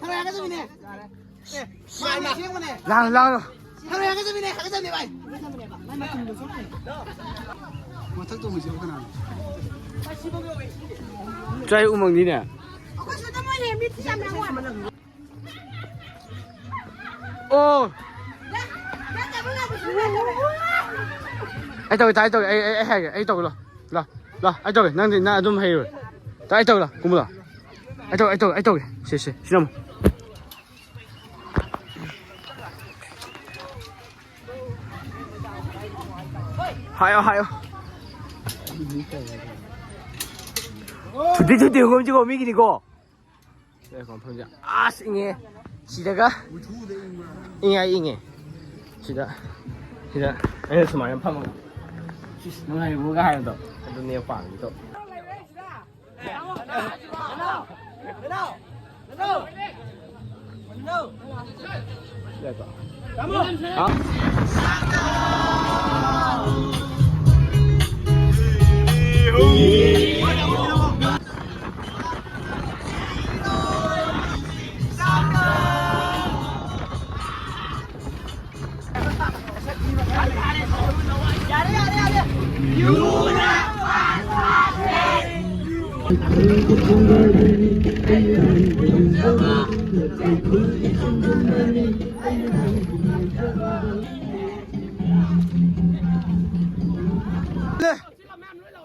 ꯊꯔꯣꯏ ꯍꯥꯏꯒꯗꯕꯤꯅꯦ꯫ ꯑꯦ, ꯃꯥꯅ ꯁꯦꯝꯕꯅꯦ꯫ ꯂꯥꯡ, ꯂꯥꯡ꯫ ꯊꯔꯣꯏ ꯍꯥꯏꯒꯗꯕꯤꯅꯦ, ꯍꯥꯏꯒꯗꯕꯤꯅꯦ, ꯚꯥꯏ꯫ ꯃꯊꯛꯇꯣ ꯑꯃꯨꯛ ꯁꯦꯝꯃꯣ ꯀꯅꯥꯅꯣ? ꯆꯥꯏ ꯎꯃꯪꯅꯤꯅꯦ꯫ ꯑꯩꯈꯣꯏ ꯁꯤꯗ ꯃꯣꯏ ꯃꯤ ꯊꯤ ꯌꯥꯝ ꯌꯥꯎꯋꯦ꯫ ꯑꯣ꯫ ꯑꯩ ꯇꯧꯒꯦ, ꯇꯥꯏ ꯇꯧꯒꯦ, ꯑꯩ, ꯑꯩ, ꯑꯩ ꯍꯥꯏꯒꯦ, ꯑꯩ ꯇꯧꯒꯦ, ꯂꯥꯎ, ꯂꯥꯎ, ꯂꯥꯎ, ꯑꯩ ꯇꯧꯒꯦ, ꯅꯪꯗꯤ, ꯅꯪ ꯑꯗꯨꯝ ꯍꯩꯔꯣꯏ, ꯇꯥꯏ, ꯑꯩ ꯇꯧꯒꯦ, ꯂꯥꯎ, ꯀꯨꯝꯃꯨ ꯂꯥꯎ, ꯑꯩ ꯇꯧꯒꯦ, ꯑꯩ ꯇꯧꯒꯦ, ꯑꯩ ꯇꯧꯒꯦ, ꯁꯦ, ꯁꯦ, ꯁꯤꯗ ꯑꯃꯨꯛ꯫ ꯍꯥꯏꯌꯣ, ꯍꯥꯏꯌꯣ꯫ ꯊꯨꯗꯤ ꯊꯨꯗꯤ ꯍꯨꯝꯁꯤꯀꯣ, ꯃꯤꯒꯤꯅꯤꯀꯣ꯫ ꯉꯥꯏꯈꯣ, ꯃꯐꯝꯁꯦ ꯑꯁ ꯏꯪꯉꯦ꯫ ꯁꯤꯗꯒ ꯏꯪꯉꯦ, ꯑꯩ ꯏꯪꯉꯦ꯫ ꯁꯤꯗ, ꯁꯤꯗ ꯑꯩꯅ ꯁꯨꯃꯥꯏꯅ ꯐꯝꯃꯒ ꯁꯤꯁ ꯅꯨꯡꯉꯥꯏꯔꯤꯕꯣꯒ ꯍꯥꯏꯕꯗꯣ, ꯑꯗꯨꯅꯦ ꯄꯥꯝꯃꯤꯗꯣ꯫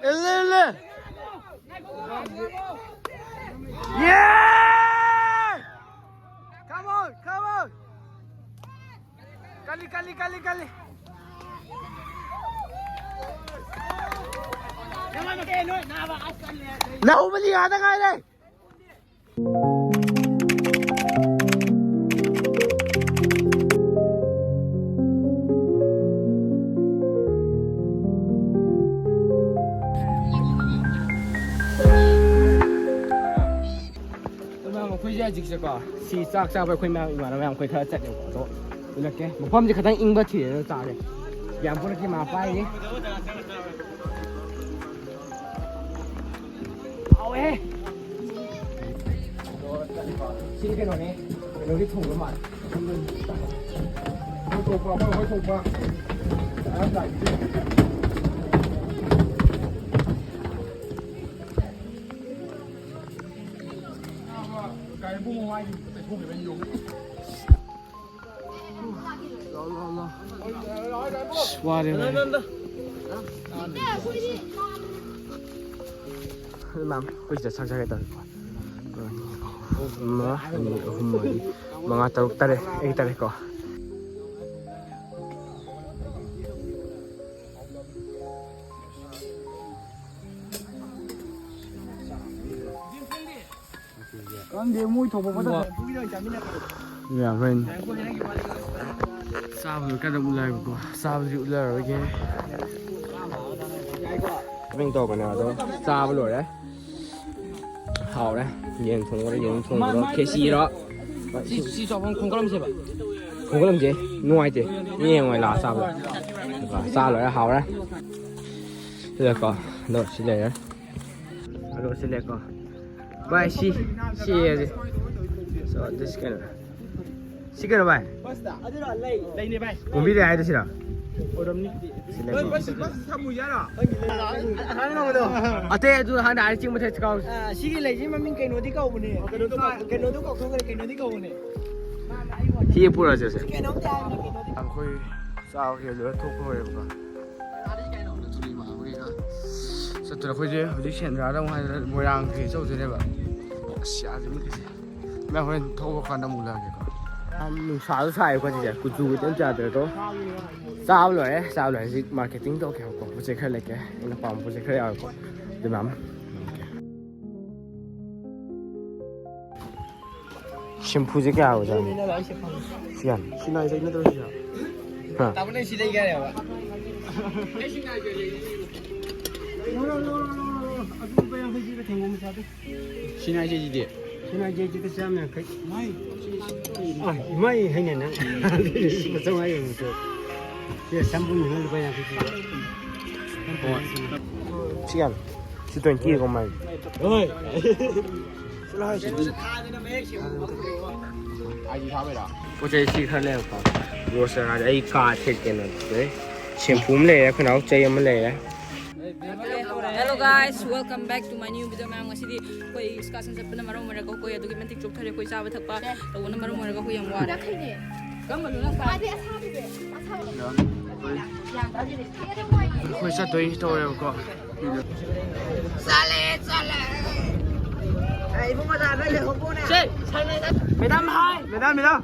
ꯏꯜꯂꯦ, ꯏꯜꯂꯦ꯫ ꯌꯦ! Come on, come on! ꯀꯜꯂꯤ, ꯀꯜꯂꯤ, ꯀꯜꯂꯤ, ꯀꯜꯂꯤ꯫ ꯅꯧꯕꯗꯤ ꯌꯥꯗ ꯉꯥꯏꯔꯦ꯫ ꯑꯩꯈꯣꯏꯁꯦ ꯍꯧꯖꯤꯛꯁꯦꯀꯣ, ꯁꯤ ꯆꯥꯛ ꯆꯥꯕ ꯑꯩꯈꯣꯏ ꯃꯌꯥꯝ, ꯏꯃꯥꯟꯅꯕ ꯃꯌꯥꯝ ꯑꯩꯈꯣꯏ ꯈꯔ ꯆꯠꯂꯦꯕꯀꯣ꯫ ꯑꯗꯣ ꯎꯠꯂꯛꯀꯦ, ꯃꯐꯝꯁꯦ ꯈꯤꯇꯪ ꯏꯪꯕ ꯊꯤꯔꯦ, ꯑꯗꯣ ꯆꯥꯒꯦ꯫ ꯌꯥꯝ ꯄꯨꯔꯛꯀꯤ ꯃꯥ ꯄꯥꯏꯔꯤ꯫ ꯁꯤꯗꯤ ꯀꯩꯅꯣꯅꯦ, ꯀꯩꯅꯣꯒꯤ ꯊꯣꯡꯕ ꯃꯥꯜꯂꯦ꯫ ꯍꯣꯏ ꯊꯣꯛꯄ, ꯑꯩꯈꯣꯏ ꯍꯣꯏ ꯊꯣꯛꯄ꯫ ꯆꯥꯔꯝꯗꯥꯏꯒꯤ꯫ ꯀꯥꯏ ꯄꯨꯡ ꯃꯉꯥꯒꯤ ꯇꯩꯊꯣꯛꯈꯤꯕ ꯌꯣꯡ꯫ ꯂꯥꯛꯑꯣ, ꯂꯥꯛꯑꯣ, ꯂꯥꯛꯑꯣ꯫ ꯑꯁ, ꯋꯥꯔꯦ, ꯚꯥꯏ꯫ ꯑꯗꯨ ꯃꯌꯥꯝ ꯑꯩꯈꯣꯏ ꯁꯤꯗ ꯆꯥꯛ ꯆꯥꯒꯦ ꯇꯧꯔꯦꯀꯣ꯫ ꯑꯃ, ꯑꯅꯤ, ꯑꯍꯨꯝ, ꯃꯔꯤ, ꯃꯉꯥ, ꯇꯔꯨꯛ, ꯇꯔꯦꯠ꯫ ꯑꯩ ꯇꯔꯦꯠ ꯀꯣ꯫ ꯈꯪꯗꯦ, ꯃꯣꯏ ꯊꯣꯛꯄ ꯐꯖꯅ ꯌꯥꯝ ꯍꯣꯔꯦꯟ ꯆꯥꯕꯗꯣ ꯀꯟꯅ ꯎꯠꯂꯛꯑꯦꯕꯀꯣ꯫ ꯆꯥꯕꯗꯤ ꯎꯠꯂꯔꯣꯏꯒꯦ꯫ ꯀꯃꯥꯏꯅ ꯇꯧꯕꯅꯦ ꯑꯗꯣ? ꯆꯥꯕ ꯂꯣꯏꯔꯦ꯫ ꯍꯥꯎꯔꯦ꯫ ꯌꯦꯟ ꯊꯣꯡꯕꯔꯣ, ꯌꯦꯔꯨꯝ ꯊꯣꯡꯕꯔꯣ, ꯈꯦꯆꯤꯔꯣ? ꯁꯤ, ꯁꯤ ꯆꯥꯐꯝ ꯈꯣꯡꯀꯠꯂꯝꯁꯦꯕ꯫ ꯈꯣꯡꯀꯠꯂꯝꯁꯦ ꯅꯨꯡꯉꯥꯏꯇꯦ꯫ ꯃꯤ ꯌꯦꯡꯉꯣꯏ ꯂꯥꯛꯑ ꯆꯥꯕꯗꯣ꯫ ꯆꯥ ꯂꯣꯏꯔꯦ, ꯍꯥꯎꯔꯦ꯫ ꯁꯤꯗꯀꯣ, ꯑꯗꯣ ꯁꯤ ꯂꯩꯔꯦ꯫ ꯑꯗꯣ ꯁꯤ ꯂꯩꯀꯣ꯫ ꯚꯥꯏ, ꯁꯤ, ꯁꯤ ꯍꯥꯏꯁꯦ꯫ So, this ꯀꯩꯅꯣ꯫ ꯁꯤ ꯀꯩꯅꯣ, ꯚꯥꯏ? ꯂꯩꯅꯦ, ꯚꯥꯏ꯫ ꯀꯣꯝꯕꯤ ꯂꯩ ꯍꯥꯏꯗꯣ ꯁꯤꯔꯣ? ꯑꯣꯏꯔꯝꯅꯤ꯫ ꯁꯤ ꯂꯩꯀꯣ꯫ ꯑꯇꯩ ꯑꯗꯨ ꯍꯥꯟꯅ ꯑꯥ ꯆꯤꯡ ꯃꯊꯛꯇ ꯀꯥꯎꯁꯤ꯫ ꯑꯥ, ꯁꯤꯒꯤ ꯂꯩꯁꯤ ꯃꯃꯤꯡ ꯀꯩꯅꯣꯗꯤ ꯀꯧꯕꯅꯦ꯫ ꯀꯩꯅꯣꯗꯣ ꯀꯥꯎ-, ꯀꯩꯅꯣꯗꯣ ꯀꯥꯎꯊꯣꯛꯈ꯭ꯔꯦ, ꯀꯩꯅꯣꯗꯤ ꯀꯧꯕꯅꯦ꯫ ꯁꯤ ꯄꯨꯔꯁꯦ, ꯁꯦ꯫ ꯀꯩꯅꯣꯝꯗꯤ ꯍꯥꯏꯕꯅꯦ, ꯀꯩꯅꯣꯗꯤ꯫ ꯑꯩꯈꯣꯏ ꯆꯥꯕ ꯍꯦꯜꯂꯒ ꯊꯣꯛꯄ ꯂꯣꯏꯔꯦꯕꯀꯣ꯫ ꯆꯠꯇ꯭ꯔꯦ ꯑꯩꯈꯣꯏꯁꯦ꯫ ꯍꯧꯖꯤꯛ ꯁꯦꯟꯗ꯭ꯔꯥꯗ ꯑꯃꯨꯛ ꯍꯥꯏꯗꯅ ꯃꯣꯏꯔꯥꯡ ꯀꯩ ꯆꯧꯗꯣꯏꯅꯦꯕ꯫ ꯑꯁ, ꯌꯥꯗ꯭ꯔꯦ ꯃꯤ ꯀꯩꯁꯦ꯫ ꯃꯌꯥꯝ ꯍꯣꯔꯦꯟ ꯊꯣꯛꯄ ꯀꯥꯟꯗ ꯑꯃꯨꯛ ꯎꯠꯂꯛꯑꯒꯦꯀꯣ꯫ ꯌꯥꯝ ꯅꯨꯡꯁꯥꯁꯨ ꯁꯥꯏ ꯑꯩꯈꯣꯏ ꯁꯤꯁꯦ꯫ ꯀꯨꯆꯨꯒ ꯏꯇꯦꯟ ꯌꯥꯗ꯭ꯔꯦꯀꯣ꯫ ꯆꯥꯕ ꯂꯣꯏꯔꯦ꯫ ꯆꯥꯕ ꯂꯣꯏꯔꯦ꯫ ꯍꯧꯖꯤꯛ marketing ꯇꯧꯔꯛꯀꯦꯕꯀꯣ꯫ ꯄꯣꯠ ꯆꯩ ꯈꯔ ꯂꯩꯀꯦ꯫ ꯑꯩꯅ ꯄꯥꯝꯕ ꯄꯣꯠ ꯆꯩ ꯈꯔ ꯌꯥꯎꯋꯦꯀꯣ꯫ ꯑꯗꯨ ꯃꯌꯥꯝ꯫ ꯁꯦꯝꯐꯨꯁꯦ ꯀꯌꯥ ꯑꯣꯏꯖꯥꯠꯅꯣ? ꯁꯤ ꯌꯥꯝ ꯁꯤꯅꯥꯏ ꯆꯩ ꯅꯠꯇ꯭ꯔꯣ ꯁꯤꯅ? ꯍꯥ? ꯇꯥꯃꯣ, ꯅꯪ ꯁꯤ ꯂꯩꯒꯦ ꯍꯥꯏꯔꯕ? ꯂꯧꯔꯣ, ꯂꯧꯔꯣ, ꯂꯧꯔꯣ, ꯂꯧꯔꯣ꯫ ꯑꯗꯨ ꯂꯨꯄꯥ ꯌꯥꯡꯈꯩ ꯄꯤꯕ ꯊꯦꯡꯒꯣ ꯃꯆꯥꯗꯣ꯫ ꯁꯤꯅꯥꯏ ꯆꯩꯁꯤꯗꯤ? ꯁꯤꯅꯥꯏ ꯆꯩꯁꯤꯗ ꯆꯥꯝ ꯌꯥꯡꯈꯩ꯫ ꯃꯥꯏ꯫ ꯑꯥ, ꯏꯃꯥꯏ ꯍꯥꯏꯅꯦ ꯅꯪ꯫ ꯂꯨꯄꯥ ꯆꯥꯝꯃꯉꯥ ꯌꯣꯟꯕꯗꯣ꯫ ꯁꯤ ꯁꯝꯕꯨꯝꯗꯨꯅ ꯂꯨꯄꯥ ꯌꯥꯡꯈꯩ ꯄꯤꯕ꯫ ꯍꯣꯏ꯫ ꯁꯤ ꯌꯥꯝ ꯁꯤ ꯇ꯭ꯋꯦꯟꯇꯤ ꯀꯃꯥꯏ? ꯍꯣꯏ꯫ ꯄꯣꯠ ꯆꯩ ꯁꯤ ꯈꯔ ꯂꯩꯔꯛꯄ꯫ ꯔꯣꯁ ꯑꯩ ꯀꯥ ꯊꯦꯠꯀꯦꯅ ꯁꯦꯝꯐꯨ ꯑꯃ ꯂꯩꯔꯦ, ꯈꯅꯥꯎ ꯆꯩ ꯑꯃ ꯂꯩꯔꯦ꯫ Hello guys, welcome back to my new video. ꯃꯌꯥꯝ, ꯉꯁꯤꯗꯤ ꯑꯩꯈꯣꯏ excursion ꯆꯠꯄꯅ ꯃꯔꯝ ꯑꯣꯏꯔꯒ ꯑꯩꯈꯣꯏ ꯑꯗꯨꯛꯀꯤ ꯃꯇꯤꯛ ꯆꯣꯛꯊꯔꯦ꯫ ꯑꯩꯈꯣꯏ ꯆꯥꯕ ꯊꯛꯄ ꯇꯧꯕꯅ ꯃꯔꯝ ꯑꯣꯏꯔꯒ ꯑꯩꯈꯣꯏ ꯌꯥꯝ ꯋꯥꯔꯦ꯫ ꯀꯔꯝꯕꯅꯣ ꯅꯪ ꯄꯥꯝꯃꯤꯁꯦ? ꯑꯩꯈꯣꯏ ꯆꯠꯇꯣꯏ ꯇꯧꯔꯦꯕꯀꯣ꯫ ꯆꯠꯂꯦ, ꯆꯠꯂꯦ꯫ ꯑꯩ ꯏꯕꯨꯡꯉꯣ ꯂꯥꯛꯑꯒ ꯂꯩꯍꯧꯕꯅꯦ꯫ ꯁꯦ, ꯁꯥꯟꯅ-, ꯃꯦꯗꯥꯝ ꯍꯥꯏ꯫ Madam, madam.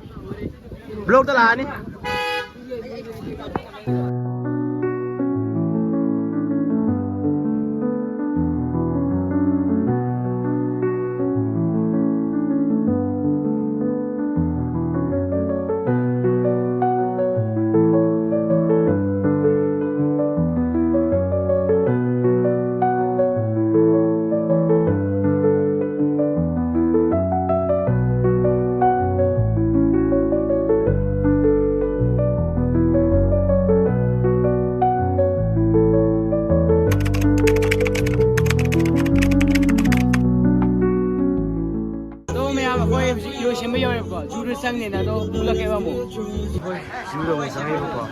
ꯕ꯭ꯂꯣꯛꯇ ꯂꯥꯛꯑꯅꯤ꯫ ꯑꯗꯣ ꯃꯌꯥꯝ, ꯑꯩꯈꯣꯏ ꯍꯧꯖꯤꯛ ꯏꯔꯣꯏ ꯁꯦꯝꯕ ꯌꯧꯔꯦꯕꯀꯣ, ꯖꯨꯗ ꯆꯪꯉꯦꯅ, ꯑꯗꯣ ꯎꯠꯂꯛꯀꯦꯕ ꯑꯃꯨꯛ꯫ ꯑꯩꯈꯣꯏ ꯖꯨꯗ ꯑꯃꯨꯛ ꯆꯪꯉꯦꯕꯀꯣ꯫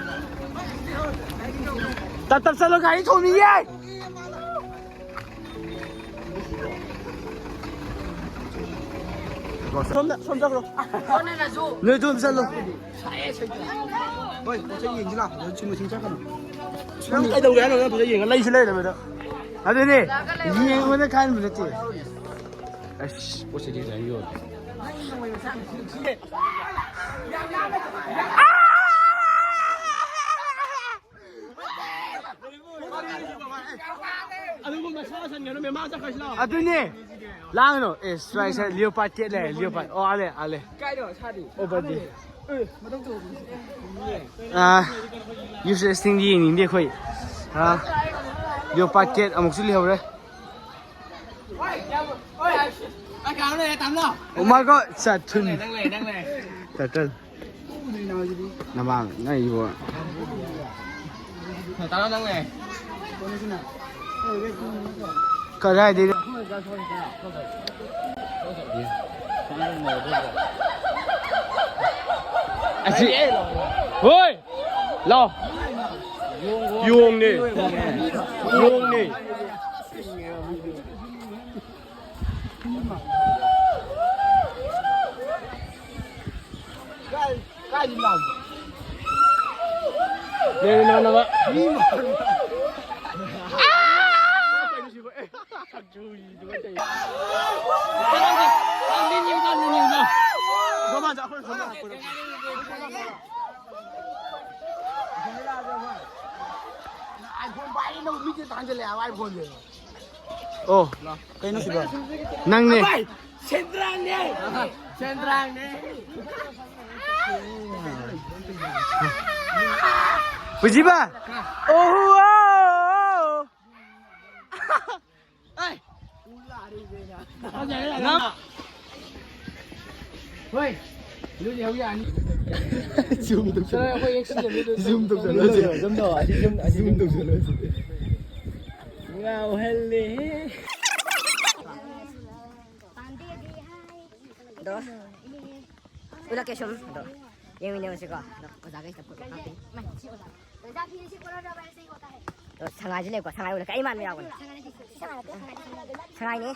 ꯇꯞ ꯇꯞ ꯆꯠꯂꯣ, ꯒꯥꯔꯤ ꯊꯣꯝꯃꯤꯌꯦ꯫ ꯁꯣꯝꯗ, ꯁꯣꯝ ꯆꯠꯈ꯭ꯔꯣ꯫ ꯅꯣꯏ ꯑꯗꯣꯝ ꯆꯠꯂꯣ꯫ ꯍꯣꯏ, ꯄꯣꯠ ꯆꯩ ꯌꯦꯡꯁꯤ ꯂꯥꯛꯄꯗ ꯆꯨꯝꯅ ꯁꯨꯝ ꯆꯠꯀꯅꯨ꯫ ꯅꯪ ꯀꯩꯗꯧꯒꯦ ꯍꯥꯏꯅꯣ? ꯅꯪ ꯄꯣꯠ ꯆꯩ ꯌꯦꯡꯉ ꯂꯩꯁꯨ ꯂꯩꯔꯗꯕꯗ꯫ ꯑꯗꯨꯅꯦ, ꯌꯦꯡꯕꯗ ꯀꯥꯟꯅꯕ ꯅꯠꯇꯦ꯫ ꯑꯁ, ꯄꯣꯠ ꯆꯩꯗꯤ ꯐꯖꯅ ꯌꯣꯜꯂꯦ꯫ ꯑꯗꯨꯒꯨꯝꯕ ꯁꯥ ꯁꯟꯒꯅꯨ, ꯃꯦꯝꯃꯥ ꯆꯠꯈ꯭ꯔꯁꯤ ꯂꯥꯛꯑꯣ꯫ ꯑꯗꯨꯅꯦ꯫ ꯂꯥꯡꯒꯅꯨ꯫ ꯑꯦ, ꯁ꯭ꯋꯥꯏ, ꯁ꯭ꯋꯥꯏ, leopard cat ꯂꯩ, leopard꯫ ꯑꯣ, ꯑꯥ ꯂꯩ, ꯑꯥ ꯂꯩ꯫ ꯀꯥꯏꯗꯣ ꯁꯥꯗꯤ? ꯑꯣ, ꯕꯗꯤ꯫ ꯑꯥ, useless thingꯗꯤ ꯌꯦꯡꯅꯤꯡꯗꯦ ꯑꯩꯈꯣꯏ꯫ ꯑꯥ, leopard cat ꯑꯃꯨꯛꯁꯨ ꯂꯩꯍꯧꯔꯦ꯫ ꯑꯣ ꯃꯥꯏ ꯒꯣꯗ, ꯆꯠꯊꯨꯟ꯫ ꯅꯪ ꯂꯩ, ꯅꯪ ꯂꯩ꯫ ꯆꯠꯊꯨꯟ꯫ ꯅꯃꯥꯡ ꯅꯪ ꯏꯕꯣ꯫ ꯇꯥꯔꯣ ꯅꯪ ꯂꯩ꯫ ꯀꯗꯥꯏꯗꯩꯅꯣ? ꯑꯁꯤ, ꯍꯣꯏ! ꯂꯥꯎ! ꯌꯣꯡꯅꯦ! ꯌꯣꯡꯅꯦ! ꯀꯥꯏ, ꯀꯥꯏꯗ ꯂꯥꯛꯄ? ꯅꯪ ꯏꯃꯥꯟꯅꯕ꯫ ꯃꯤ ꯃꯥꯟꯕ꯫ iPhone ꯄꯥꯏꯔꯦ, ꯅꯪ ꯃꯤꯠꯁꯦ ꯇꯥꯡꯁꯤꯜꯂꯛꯑꯦ ꯍꯥꯏꯕ iPhone ꯁꯦ꯫ ꯑꯣ꯫ ꯀꯩꯅꯣ ꯁꯤꯕꯣ? ꯅꯪꯅꯦ꯫ ꯁꯦꯟꯗ꯭ꯔꯥꯡꯅꯦ꯫ ꯁꯦꯟꯗ꯭ꯔꯥꯡꯅꯦ꯫ ꯄꯨꯖꯤꯕ꯫ ꯑꯣꯍꯣ꯫ ꯑꯩ꯫ ꯅꯪ꯫ ꯍꯣꯏ꯫ ꯑꯗꯨꯗꯤ ꯍꯧ ꯌꯥꯅꯤ꯫ Zoom ꯇꯧꯁꯜꯂꯣ꯫ ꯆꯠꯂꯣ, ꯑꯩꯈꯣꯏ accident ꯗꯨ zoom ꯇꯧꯁꯜꯂꯣ꯫ Zoom ꯇꯧꯁꯜꯂꯣ꯫ Zoom ꯇꯧꯁꯜꯂꯣ꯫ ꯉꯥꯎꯍꯜꯂꯦꯍꯦ꯫ ꯑꯗꯣ, ꯎꯠꯂꯛꯀꯦ ꯁꯨꯝ꯫ ꯑꯗꯣ, ꯌꯦꯡꯃꯤꯟꯅꯔꯁꯤꯀꯣ꯫ ꯑꯗꯣ, ꯑꯣꯖꯥꯈꯩꯁꯤꯗ ꯐꯣꯇꯣ ꯀꯥꯞꯄꯤ꯫ ꯑꯗꯣ, ꯁꯉꯥꯏꯁꯤ ꯂꯩꯀꯣ, ꯁꯉꯥꯏ ꯎꯠꯂꯛꯀꯦ꯫ ꯑꯩ ꯃꯥꯟꯕ ꯌꯥꯎꯕꯅꯦ꯫ ꯁꯉꯥꯏꯅꯦ꯫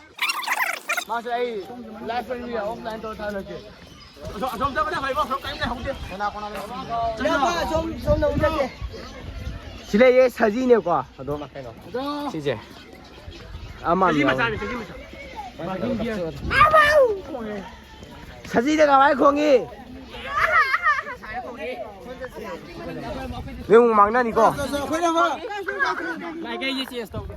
ꯃꯥꯁꯦ ꯑꯩ live ꯇ ꯑꯣꯏꯅ offline ꯇꯧꯔ ꯊꯥꯔꯛꯀꯦ꯫ ꯑꯁꯣꯝ, ꯑꯁꯣꯝ ꯆꯠꯄꯅ ꯐꯩꯕꯣ, ꯑꯁꯣꯝ ꯀꯔꯤꯝ ꯂꯩꯍꯧꯗꯦ꯫ ꯀꯅꯥ, ꯀꯅꯥ ꯂꯩꯍꯧꯗꯦ? ꯏꯌꯥꯝꯕ, ꯑꯁꯣꯝ, ꯁꯣꯝꯗ ꯑꯃꯨꯛ ꯆꯠꯁꯦ꯫ ꯁꯤ ꯂꯩꯌꯦ, ꯁꯖꯤꯅꯦꯀꯣ꯫ ꯑꯗꯣ, ꯀꯩꯅꯣ? ꯑꯗꯣ꯫ ꯁꯤꯁꯦ꯫ ꯑꯃ ꯁꯖꯤ ꯃꯆꯥꯅꯤ, ꯁꯖꯤ ꯃꯆꯥ꯫ ꯁꯖꯤꯗ ꯀꯃꯥꯏꯅ ꯈꯣꯡꯉꯤ? ꯅꯪ ꯑꯃꯨꯛ ꯃꯥꯡꯅꯅꯤꯀꯣ꯫ ꯃꯥꯏꯀꯩꯁꯦ change ꯇꯧꯒꯦ꯫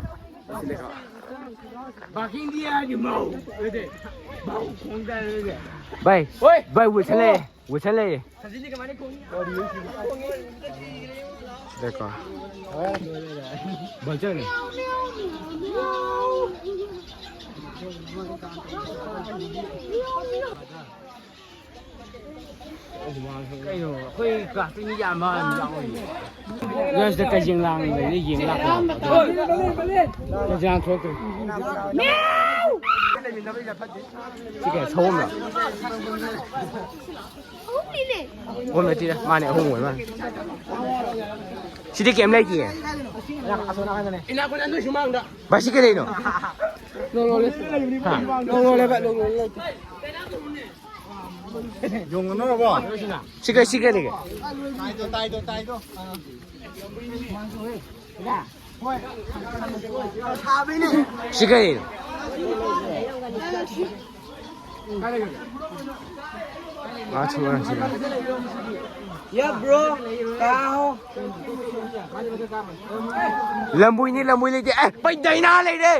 ꯚꯥꯏ, ꯍꯣꯏ꯫ ꯚꯥꯏ, ꯋꯤꯜꯁꯟ ꯂꯩꯔꯦ, ꯋꯤꯜꯁꯟ ꯂꯩꯔꯦ꯫ ꯁꯖꯤꯗꯤ ꯀꯃꯥꯏꯅ ꯈꯣꯡꯉꯤ? देखो। Vulture ꯅꯤ꯫ ꯀꯩꯅꯣ ꯑꯩꯈꯣꯏ ꯀ꯭ꯂꯥꯁꯇ ꯃꯤ ꯌꯥꯝꯕ ꯑꯃ ꯌꯥꯎꯔꯤꯌꯦ꯫ ꯁꯤꯗ ꯀꯩꯖꯦꯡ ꯂꯥꯡ ꯂꯩꯔꯦ, ꯌꯦꯡ ꯂꯥꯛꯄ꯫ ꯀꯩꯖꯦꯡ ꯂꯥꯡ ꯊꯣꯛꯇ꯭ꯔꯤ꯫ ꯁꯤ ꯀꯩ ꯁꯑꯣꯝꯂꯣ? ꯑꯍꯨꯝ ꯅꯠꯇꯦꯗ, ꯃꯥꯅꯦ, ꯑꯍꯨꯝ ꯑꯣꯏ ꯃꯥꯅꯦ꯫ ꯁꯤꯗꯤ ꯀꯩꯝ ꯂꯩꯇꯤꯌꯦ꯫ ꯚꯥꯏ, ꯁꯤ ꯀꯩꯗꯩꯅꯣ? ꯍꯥ? ꯁꯤ ꯀꯩ, ꯁꯤ ꯀꯩ ꯂꯩꯒꯦ? ꯁꯤ ꯀꯩ? ꯉꯥ ꯊꯣꯛꯑꯣ, ꯉꯥ ꯊꯣꯛꯑꯣ꯫ ꯂꯝꯕꯨꯏꯅꯤ, ꯂꯝꯕꯨꯏ ꯂꯩꯇꯦ꯫ ꯑꯦ, ꯄꯩ ꯗꯥꯏꯅꯥ ꯂꯩꯔꯦ꯫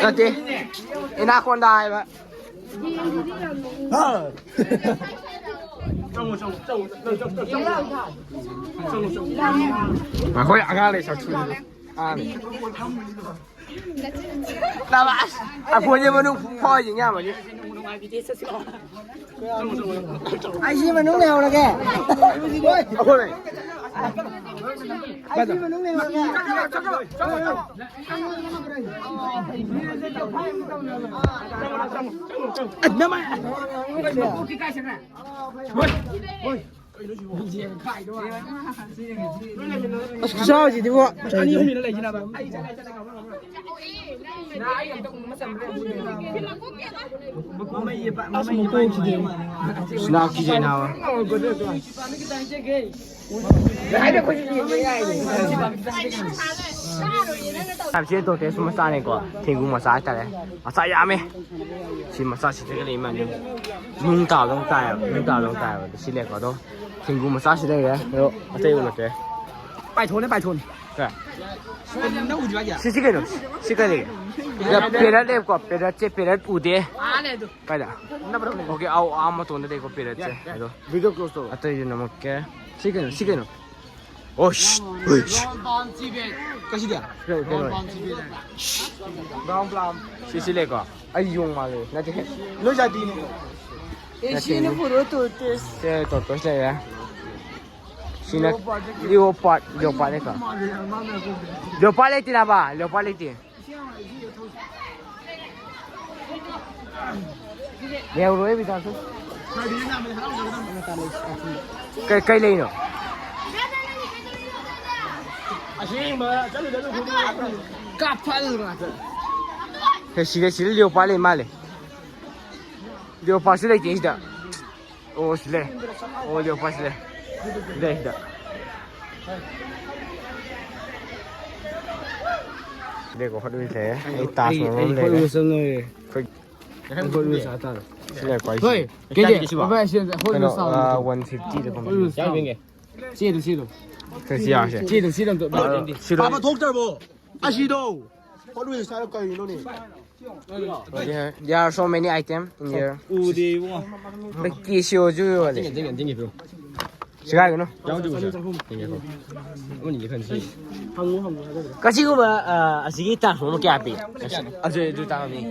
ꯅꯠꯇꯦ, ꯏꯅꯥꯀꯣꯟꯗꯥ ꯍꯥꯏꯕ꯫ ꯑꯩꯈꯣꯏ ꯑꯉꯥꯡ ꯂꯩ ꯆꯠꯊꯣꯛꯏ꯫ ꯑꯥ꯫ ꯂꯥꯕ ꯑꯁ ꯑꯩꯈꯣꯏꯁꯦ ꯃꯅꯨꯡ ꯐꯥꯎ ꯌꯦꯡ ꯌꯥꯕꯅꯤ꯫ ꯑꯩꯁꯤ ꯃꯅꯨꯡ ꯂꯩꯍꯧꯔꯒꯦ꯫ ꯑꯩꯈꯣꯏ ꯑꯩꯁꯤ ꯃꯅꯨꯡ ꯂꯩꯍꯧꯔꯒꯦ꯫ ꯑꯁ ꯈꯨꯆꯥꯎꯁꯤꯗꯤꯕꯣ꯫ ꯑꯁ ꯃꯀꯣꯛꯁꯤꯗꯤ꯫ ꯁꯤꯅꯥ ꯀꯤꯖꯩ ꯅꯥꯕ꯫ ꯁꯤ ꯇꯣꯇꯦꯁꯨ ꯃꯆꯥꯅꯦꯀꯣ꯫ ꯊꯦꯡꯒꯨ ꯃꯆꯥ ꯍꯥꯏꯇꯥꯔꯦ꯫ ꯃꯆꯥ ꯌꯥꯝꯃꯦ꯫ ꯁꯤ ꯃꯆꯥꯁꯤꯗꯒ ꯂꯩ ꯃꯥꯜꯂꯦ꯫ ꯅꯨꯡ ꯇꯥꯕꯗꯧ ꯇꯥꯏꯌꯦꯕ꯫ ꯅꯨꯡ ꯇꯥꯕꯗꯧ ꯇꯥꯏꯌꯦꯕ꯫ ꯁꯤ ꯂꯩꯀꯣ ꯑꯗꯣ꯫ ꯊꯦꯡꯒꯨ ꯃꯆꯥꯁꯤ ꯂꯩꯔꯦ꯫ ꯑꯗꯣ ꯑꯇꯩ ꯎꯠꯂꯛꯀꯦ꯫ ꯄꯥꯏꯊꯣꯟꯅꯦ, ꯄꯥꯏꯊꯣꯟ꯫ ꯀ? ꯅꯪ ꯎꯗ꯭ꯔꯤꯕ ꯍꯥꯏꯁꯦ? ꯁꯤꯁꯤ ꯀꯩꯅꯣ? ꯁꯤ ꯀꯩ ꯂꯩꯒꯦ? ꯌꯥ, ꯄꯦꯔꯠ ꯂꯩꯕꯀꯣ꯫ ꯄꯦꯔꯠꯁꯦ ꯄꯦꯔꯠ ꯎꯗꯦ꯫ ꯑꯥ ꯂꯩ ꯑꯗꯨ꯫ ꯀꯥꯏꯗ? ꯅꯞꯄꯗ ꯂꯩ꯫ ꯑꯣꯀꯦ, ꯑꯥꯎ, ꯑꯥ ꯃꯇꯣꯟꯗ ꯂꯩꯀꯣ ꯄꯦꯔꯠꯁꯦ꯫ ꯑꯗꯣ video close ꯇꯧꯔꯣ꯫ ꯑꯇꯩꯁꯨ ꯅꯝꯃꯛꯀꯦ꯫ ꯁꯤ ꯀꯩꯅꯣ? ꯁꯤ ꯀꯩꯅꯣ? ꯑꯣ ꯁꯤꯠ! ꯀꯁꯤꯗꯤ? ꯀꯩꯅꯣ, ꯀꯩꯅꯣ꯫ Brown plum. ꯁꯤꯁꯤ ꯂꯩꯀꯣ꯫ ꯑꯩ ꯌꯣꯡ ꯃꯥꯜꯂꯦ꯫ ꯅꯠꯇꯦ꯫ ꯅꯣꯏ ꯖꯥꯇꯤꯅꯦ꯫ ꯑꯦ, ꯁꯤꯅ ꯅꯠꯇꯦꯅꯦ꯫ ꯄꯨꯔꯛꯑꯣ ꯇꯣꯔꯇꯣꯏꯁ꯫ ꯁꯦ ꯇꯣꯔꯇꯣꯏꯁ ꯂꯩꯔꯦ꯫ ꯁꯤꯅ ꯂꯤꯑꯣꯄꯥꯔꯗ, ꯂꯤꯑꯣꯄꯥꯔꯗ ꯂꯩꯀꯣ꯫ ꯂꯤꯑꯣꯄꯥꯔꯗ ꯂꯩꯇꯦ ꯅꯥꯕ, ꯂꯤꯑꯣꯄꯥꯔꯗ ꯂꯩꯇꯦ꯫ ꯌꯧꯔꯣꯏ ꯕꯤꯗꯥꯁꯨ꯫ ꯀꯩ, ꯀꯩ ꯂꯩꯅꯣ? ꯑꯁꯦꯡꯕ ꯆꯠꯂꯨ ꯆꯠꯂꯨ ꯈꯨꯗꯤꯡꯃꯛ ꯀꯥꯞꯊꯠꯂꯨ ꯉꯥꯛꯇ꯫ ꯁꯤꯗ, ꯁꯤꯗ ꯂꯤꯑꯣꯄꯥꯔꯗ ꯂꯩ ꯃꯥꯜꯂꯦ꯫ ꯂꯤꯑꯣꯄꯥꯔꯗꯁꯨ ꯂꯩꯇꯦ ꯁꯤꯗ꯫ ꯑꯣ ꯁꯤ ꯂꯩ꯫ ꯑꯣ ꯂꯤꯑꯣꯄꯥꯔꯗꯁꯨ ꯂꯩ꯫ ꯂꯩ ꯁꯤꯗ꯫ ꯂꯩꯀꯣ, ꯍꯣꯠ ꯋꯤꯜꯁ ꯂꯩꯔꯦ꯫ ꯑꯩ ꯇꯥꯖ ꯃꯍꯜ ꯑꯃ ꯂꯩꯔꯦ꯫ ꯑꯩꯈꯣꯏ ꯍꯣꯠ ꯋꯤꯜꯁ ꯍꯥꯏꯇꯥꯔꯦ꯫ ꯁꯤ ꯂꯩꯔꯀꯣ ꯑꯩꯁꯦ꯫ ꯍꯣꯏ, ꯀꯩꯅꯣ, ꯀꯩꯅꯣ, ꯚꯥꯏ, ꯁꯤ ꯍꯣꯠ ꯀꯩꯅꯣ, ꯋꯤꯜꯁ ꯇꯥꯕ ꯑꯥ, ꯅꯠꯇ꯭ꯔꯣ? ꯋꯥꯟ ꯐꯤꯐꯇꯤꯗ ꯐꯪꯉꯦ꯫ ꯍꯣꯠ ꯋꯤꯜꯁ ꯇꯥꯕ꯫ ꯆꯦꯗꯨ, ꯆꯦꯗꯨ꯫ ꯁꯤ ꯌꯥꯔꯁꯦ꯫ ꯆꯦꯗꯨ, ꯆꯦꯗꯨ ꯑꯝꯇ, ꯚꯥꯏ, ꯑꯥ, ꯌꯦꯡꯒꯦ꯫ ꯁꯤꯗꯣ꯫ ꯄꯥꯕ ꯊꯣꯛꯇ꯭ꯔꯕꯣ? ꯑꯁꯤꯗꯣ꯫ ꯍꯣꯠ ꯋꯤꯜꯁ ꯍꯥꯏꯔ ꯀꯔꯤꯅꯣꯅꯦ? There, there are so many items in there. ꯎꯗꯦ ꯏꯕꯨꯡꯉꯣ꯫ ꯀꯦꯁꯤꯑꯣꯁꯨ ꯌꯣꯜꯂꯦ꯫ ꯇꯤꯡꯉꯦ, ꯇꯤꯡꯉꯦ, ꯇꯤꯡꯉꯦ, ꯄꯤꯔꯣ꯫ ꯁꯤꯒꯥꯏꯒꯅꯨ꯫ ꯌꯥꯎꯗ꯭ꯔꯤꯕꯣ ꯁꯦ? ꯌꯦꯡꯒꯦꯀꯣ꯫ ꯑꯃꯅꯤꯗꯤ ꯈꯟꯁꯤ꯫ ꯀꯁꯤꯒꯨꯝꯕ, ꯑ, ꯑꯁꯤꯒꯤ ꯇ꯭ꯔꯥꯟꯁꯐꯣꯔꯃꯔ ꯀꯌꯥ ꯄꯤ? ꯑꯁꯤ, ꯑꯗꯨ ꯇꯥꯡꯉꯝꯅꯤ꯫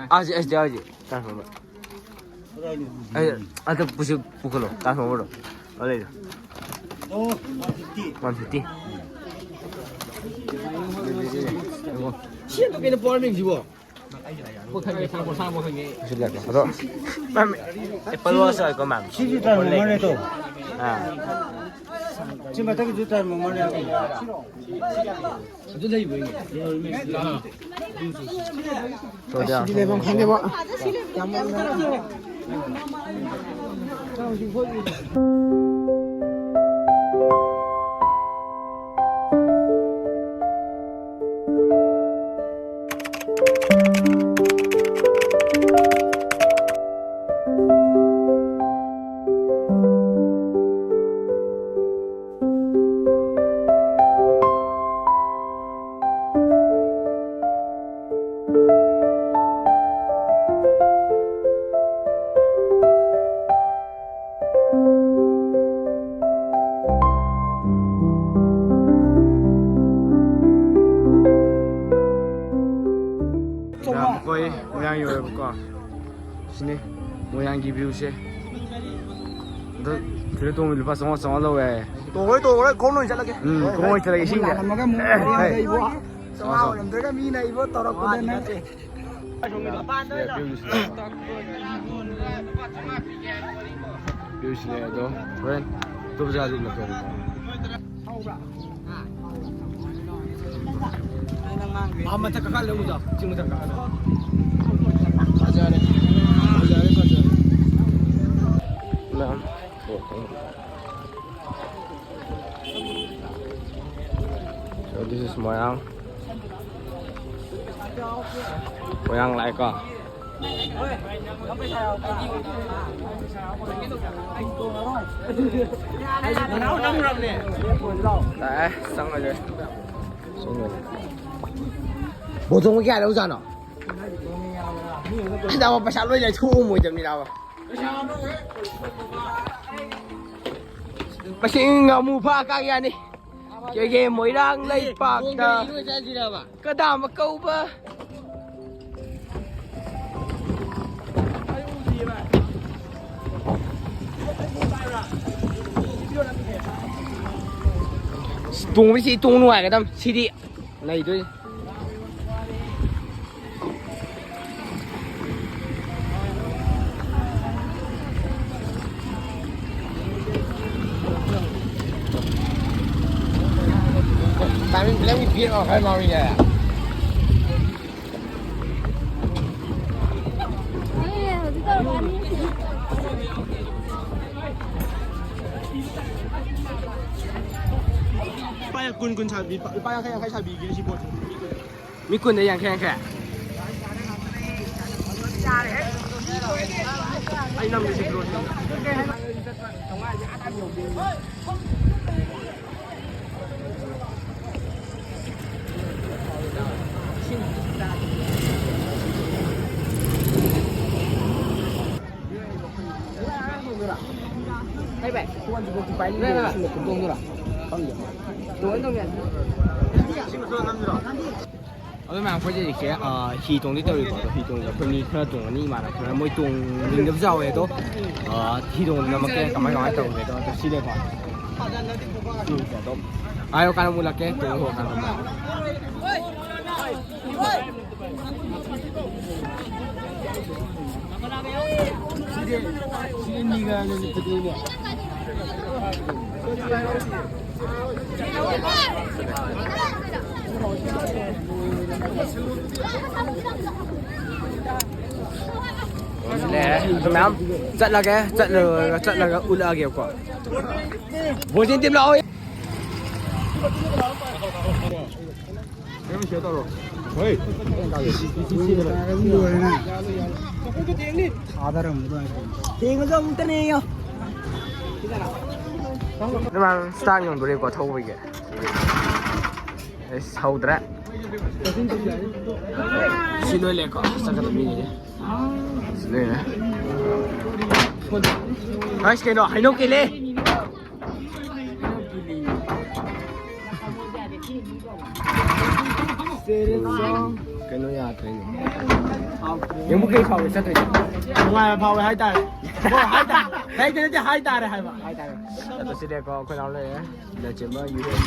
ꯑꯁꯤ, ꯑꯁꯤꯗ ꯌꯥꯎꯔꯤꯁꯦ ꯇ꯭ꯔꯥꯟꯁꯐꯣꯔꯃꯔ꯫ ꯑꯩ, ꯑꯗꯨ ꯄꯨꯁꯤ, ꯄꯨꯈꯠꯂꯣ, ꯇ꯭ꯔꯥꯟꯁꯐꯣꯔꯃꯔꯗꯣ꯫ ꯑꯗꯨ ꯂꯩꯗꯣ꯫ One fifty. ꯁꯤ ꯀꯩꯅꯣ ꯄꯋꯥꯔ ꯕꯦꯡꯁꯤꯕꯣ? ꯁꯤ ꯂꯩꯔꯦ꯫ ꯑꯗꯣ, ꯃꯦꯝ, ꯑꯦꯄꯜ ꯋꯥꯆ ꯍꯥꯏꯀꯣ, ꯃꯦꯝ? ꯁꯤꯁꯨ ꯇ꯭ꯔꯥꯟꯁꯐꯣꯔꯃꯔꯅꯦ ꯇꯣ꯫ ꯑꯥ꯫ ꯁꯤ ꯃꯊꯛꯀꯤꯁꯨ ꯇ꯭ꯔꯥꯟꯁꯐꯣꯔꯃꯔꯅꯦ꯫ ꯑꯗꯨ ꯂꯩꯕ꯭ꯔꯥ? ꯁꯤꯗꯤ ꯂꯩꯐꯝ ꯈꯪꯗꯦꯕꯣ꯫ ꯌꯧꯔꯦꯕꯀꯣ꯫ ꯁꯤꯅꯤ ꯃꯣꯏꯔꯥꯡꯒꯤ ꯚ꯭ꯌꯨꯁꯦ꯫ ꯑꯗꯣ ꯁꯤꯗ ꯇꯣꯡꯕ ꯂꯨꯄꯥ ꯆꯥꯝꯃꯉꯥ, ꯆꯥꯝꯃꯉꯥ ꯂꯧꯋꯦ ꯍꯥꯏꯌꯦ꯫ ꯇꯣꯡꯉꯣꯏ, ꯇꯣꯡꯉꯣꯏ, ꯈꯣꯡ ꯑꯣꯏꯅ ꯆꯠꯂꯒꯦ꯫ ꯎꯝ, ꯈꯣꯡ ꯑꯣꯏꯅ ꯆꯠꯂꯒꯦ, ꯏꯁꯤꯡꯗ꯫ ꯂꯥꯛꯑꯝꯃꯒ ꯑꯃꯨꯛ ꯍꯦ, ꯍꯦ꯫ ꯆꯥꯝꯃꯉꯥ ꯑꯣꯏꯔꯝꯗ꯭ꯔꯒ ꯃꯤꯅ ꯑꯩꯕꯣ ꯇꯧꯔꯛꯄꯗꯅꯦ꯫ ꯁꯦ, ꯚ꯭ꯌꯨꯁꯦ ꯂꯩ꯫ ꯚ꯭ꯌꯨꯁꯦ ꯂꯩ, ꯑꯗꯣ ꯍꯣꯔꯦꯟ ꯑꯇꯣꯞꯄ ꯖꯒꯥꯗ ꯎꯠꯂꯛꯀꯦ꯫ ꯑꯥ, ꯃꯊꯛ ꯀꯥꯈꯠꯂ ꯎꯖꯥꯎ꯫ ꯆꯤꯡ ꯃꯊꯛ ꯀꯥꯈꯠꯂ꯫ ꯐꯖꯔꯦ꯫ ꯐꯖꯔꯦ, ꯐꯖꯔꯦ꯫ ꯃꯌꯥꯝ꯫ So this is ꯃꯣꯏꯔꯥꯡ꯫ ꯃꯣꯏꯔꯥꯡ ꯂꯥꯛꯑꯦꯀꯣ꯫ ꯂꯥꯛꯑꯦ, ꯆꯪꯉꯁꯦ꯫ ꯆꯪꯉꯁꯦ꯫ ꯕꯣꯇꯣꯡ ꯀꯌꯥ ꯂꯧꯖꯥꯠꯅꯣ? ꯁꯤꯗꯕ ꯄꯩꯁꯥ ꯂꯣꯏ ꯂꯩꯊꯣꯛꯑꯝꯃꯣꯏꯗꯕꯅꯤꯅꯕ꯫ ꯃꯁꯤ ꯉꯥꯃꯨ ꯐꯥ ꯀꯥ ꯌꯥꯅꯤ꯫ ꯀꯦꯒꯦ ꯃꯣꯏꯔꯥꯡ ꯂꯩꯄꯥꯛꯇ ꯀꯗꯥꯝꯕ ꯀꯧꯕ꯫ ꯇꯣꯡꯕꯁꯤ ꯇꯣꯡ ꯅꯨꯡꯉꯥꯏꯒꯗꯕ ꯁꯤꯗꯤ꯫ ꯂꯩꯗꯣꯏꯅꯤ꯫ ꯇꯥꯃꯤꯜ ꯐꯤꯂꯝꯒꯤ ꯕꯦꯠ ꯑꯃ ꯈꯔ ꯉꯥꯎꯔꯤꯅꯦ꯫ ꯂꯨꯄꯥ ꯀꯨꯟ, ꯀꯨꯟ ꯁꯥꯕꯤ-, ꯂꯨꯄꯥ ꯌꯥꯡꯈꯩ, ꯌꯥꯡꯈꯩ ꯁꯥꯕꯤꯒꯦ ꯁꯤ ꯄꯣꯠꯁꯦ꯫ ꯃꯤ ꯀꯨꯟꯗ ꯌꯥꯡꯈꯩ ꯌꯥꯡꯈꯩ꯫ ꯑꯩ ꯅꯝꯒꯦ ꯁꯤ ꯕ꯭ꯔꯣꯁꯦ꯫ ꯑꯗꯨ ꯃꯌꯥꯝ, ꯑꯩꯈꯣꯏꯁꯦ ꯍꯧꯖꯤꯛꯁꯦ, ꯑ, ꯍꯤ ꯇꯣꯡꯗꯤ ꯇꯧꯔꯤꯀꯣ꯫ ꯑꯗꯣ ꯍꯤ ꯇꯣꯡꯕꯗ ꯑꯩꯈꯣꯏ ꯃꯤ ꯈꯔ ꯇꯣꯡꯉꯅꯤ, ꯏꯃꯥꯟꯅꯕ ꯈꯔ꯫ ꯃꯣꯏ ꯇꯣꯡꯅꯤꯡꯗꯕꯁꯨ ꯌꯥꯎꯋꯦ꯫ ꯑꯗꯣ, ꯑ, ꯍꯤ ꯇꯣꯡꯕꯗ ꯅꯝꯃꯛꯀꯦ꯫ ꯀꯃꯥꯏ, ꯀꯃꯥꯏꯅ ꯇꯧꯒꯦꯗꯣ ꯑꯗꯣ ꯁꯤꯗꯀꯣ꯫ ꯁꯤꯁꯦ ꯑꯗꯨꯝ ꯍꯥꯏꯔꯀꯥꯟꯗ ꯃꯨꯜꯂꯛꯀꯦ꯫ ꯇꯣꯡꯕ ꯍꯧꯔꯀꯥꯟꯗ ꯑꯃꯨꯛ꯫ ꯂꯩꯔꯦ꯫ ꯑꯗꯨ ꯃꯌꯥꯝ ꯆꯠꯂꯒꯦ, ꯆꯠꯂꯒ, ꯆꯠꯂꯒ ꯎꯠꯂꯛꯑꯒꯦꯕꯀꯣ꯫ ꯕꯣꯖꯦꯟ ꯇꯤꯝ ꯂꯥꯛꯑꯣ꯫ ꯊꯦꯡꯉꯁꯨ ꯑꯃꯨꯛꯇꯅꯦ ꯌꯣ꯫ ꯅꯃꯥꯡ ꯁ꯭ꯇꯥꯔ ꯌꯣꯟꯗꯣꯔꯦꯀꯣ ꯊꯧꯕꯒꯤ꯫ ꯑꯩꯁ ꯍꯧꯗ꯭ꯔꯦ꯫ ꯁꯤ ꯂꯣꯏ ꯂꯩꯔꯦꯀꯣ꯫ ꯆꯠꯀꯗꯕ ꯃꯤꯉꯩꯁꯦ꯫ ꯁꯤ ꯂꯩꯔꯦ꯫ ꯒꯥꯏꯁ, ꯀꯩꯅꯣ? ꯍꯩꯅꯧ ꯀꯦꯜꯂꯦ꯫ ꯀꯩꯅꯣ ꯌꯥꯗ꯭ꯔꯦꯅꯦ꯫ ꯌꯦꯡꯕꯨ ꯀꯩ ꯐꯥꯎꯋꯦ ꯆꯠꯇꯣꯏꯁꯦ? ꯅꯨꯡꯉꯥꯏꯕ ꯐꯥꯎꯋꯦ ꯍꯥꯏꯇꯥꯔꯦ꯫ ꯍꯣꯏ, ꯍꯥꯏꯇꯥꯔꯦ꯫ ꯂꯩꯇꯦ, ꯅꯠꯇꯦ, ꯍꯥꯏꯇꯥꯔꯦ ꯍꯥꯏꯕ꯫ ꯍꯥꯏꯇꯥꯔꯦ꯫ ꯆꯠꯂꯁꯤꯅꯦꯀꯣ, ꯑꯩꯈꯣꯏ ꯅꯥꯎ ꯂꯩꯔꯦ꯫ ꯂꯩꯆꯦꯝꯕ ꯌꯨ ꯑꯦꯟ꯫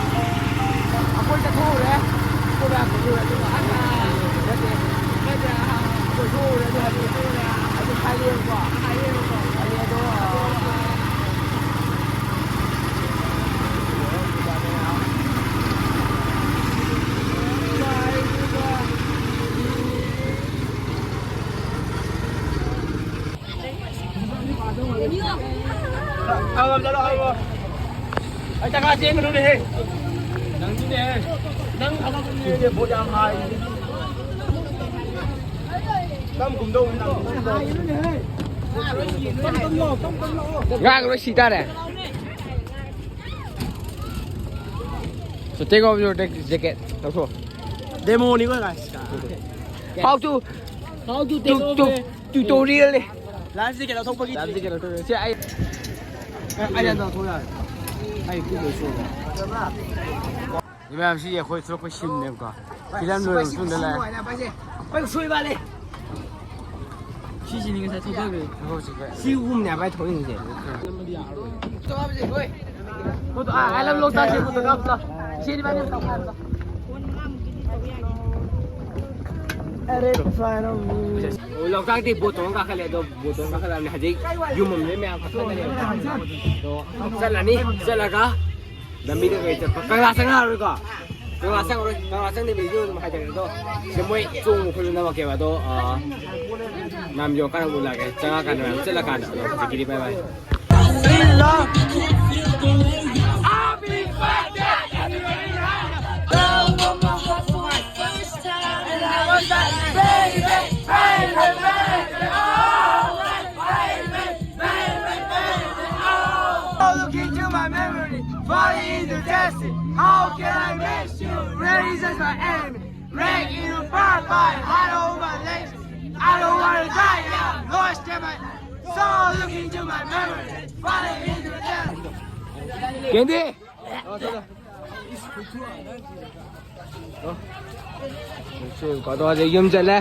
ꯑꯩꯈꯣꯏ ꯆꯠꯊꯣꯛꯎꯔꯦ꯫ ꯑꯩꯈꯣꯏ ꯃꯌꯥꯝ ꯆꯠꯊꯣꯛꯎꯔꯦ꯫ ꯑꯗꯨꯒ ꯑꯁ ꯅꯠꯇꯦ꯫ ꯅꯠꯇꯦ, ꯑ, ꯑꯩꯈꯣꯏ ꯊꯣꯛꯎꯔꯦ꯫ ꯑꯗꯨ ꯍꯜꯂꯛꯑꯦ꯫ ꯑꯗꯨ ꯍꯜꯂꯛꯑꯦ꯫ ꯑꯗꯣ, ꯑ, ꯑꯩ ꯇꯀꯥ ꯆꯦꯟꯒꯅꯨꯅꯦꯍꯦ꯫ ꯅꯪꯁꯨꯅꯦꯍꯦ꯫ ꯅꯪ ꯊꯕꯛ ꯆꯦꯟꯒꯦ ꯚꯣꯠ ꯌꯥꯝ ꯍꯥꯏ꯫ ꯀꯝ ꯀꯨꯝꯗꯧ ꯅꯪ? ꯉꯥꯡ ꯂꯣꯏ ꯁꯤ ꯇꯥꯔꯦ꯫ So take off your jacket. ꯂꯧꯊꯣꯛ꯫ ꯗꯦꯃꯣꯅꯤꯀꯣ, guys꯫ How to, how to take off the tutorial ꯅꯦ꯫ Life jacket ꯂꯧꯊꯣꯛꯄꯒꯤ ꯂꯥꯏꯐ ꯖꯦꯀꯦꯠ ꯂꯧꯊꯣꯛ꯫ ꯁꯤ ꯑꯩ ꯑꯩ ꯍꯥꯟꯅ ꯂꯧꯊꯣꯛ ꯌꯥꯔꯦ꯫ ꯑꯩ ꯈꯨꯠ ꯂꯣꯏ ꯁꯣꯛꯑꯦ꯫ ꯃꯌꯥꯝꯁꯤ ꯑꯩꯈꯣꯏ ꯊꯣꯛꯂꯛꯄ ꯁꯤꯟꯅꯦꯕꯀꯣ꯫ ꯐꯤꯂꯝ ꯂꯣꯏꯔꯕ ꯃꯇꯨꯡꯗ ꯂꯥꯛꯑꯦ꯫ ꯁꯤꯁꯤꯅꯤ ꯉꯁꯥꯏ ꯊꯣꯛꯂꯛꯈ꯭ꯔꯦ꯫ ꯁꯤ ꯑꯍꯨꯝꯅꯦ ꯍꯥꯏꯕ ꯑꯩ ꯊꯣꯛꯅꯤꯡꯉꯤꯁꯦ꯫ ꯐꯣꯇꯣ, ꯑꯥ, I love ꯂꯣꯛꯇꯥꯛꯁꯦ ꯐꯣꯇꯣ ꯀꯥꯞꯄꯗꯣ꯫ ꯁꯤꯗꯤ ꯚꯥꯏ ꯅꯪ ꯇꯧꯈꯥꯏꯕꯗꯣ꯫ ꯑꯣ, ꯂꯣꯛꯇꯥꯛꯇꯤ ꯕꯣꯠ ꯇꯣꯡꯉ ꯀꯥꯈꯠꯂꯦ꯫ ꯑꯗꯣ ꯕꯣꯠ ꯇꯣꯡꯉ ꯀꯥꯈꯠꯂꯛꯑꯕꯅꯤ꯫ ꯍꯧꯖꯤꯛ ꯌꯨꯝ ꯑꯃꯗ ꯃꯌꯥꯝ ꯀꯥꯈꯠꯂꯛꯑꯦ꯫ ꯑꯗꯣ ꯆꯠꯂꯅꯤ꯫ ꯆꯠꯂꯒ ꯂꯝꯕꯤꯗ ꯀꯩ ꯆꯠꯄ? ꯀꯪꯂꯥ ꯆꯪꯉꯛꯑꯔꯣꯏꯀꯣ? ꯀꯪꯂꯥ ꯆꯪꯉꯔꯣꯏ꯫ ꯀꯪꯂꯥ ꯆꯪꯗꯕꯤꯗ ꯑꯗꯨꯝ ꯍꯥꯏꯖꯔꯛꯀꯦ꯫ ꯑꯗꯣ ꯁꯤꯗ ꯃꯣꯏ ꯆꯣꯡꯕ ꯈꯣꯠꯄ ꯅꯝꯃꯛꯀꯦꯕ꯫ ꯑꯗꯣ, ꯑ, ꯃꯌꯥꯝ ꯌꯦꯡꯉꯀꯥꯟꯗ ꯑꯃꯨꯛ ꯎꯠꯂꯛꯑꯒꯦ꯫ ꯆꯪꯉꯛꯑꯀꯥꯟꯗ ꯃꯌꯥꯝ ꯆꯠꯂꯀꯥꯟꯗ꯫ ꯑꯗꯣ ꯍꯧꯖꯤꯛꯀꯤꯗꯤ bye bye꯫ Look into my memory, falling into destiny. How can I miss you? That's my enemy. Red in the bar by hollow my legs. I don't wanna die now. Lost in my soul. Look into my memory. Falling into the death. Candy. ꯁꯤ ꯀꯣꯗꯣꯁꯦ ꯌꯨꯝ ꯆꯠꯂꯦ꯫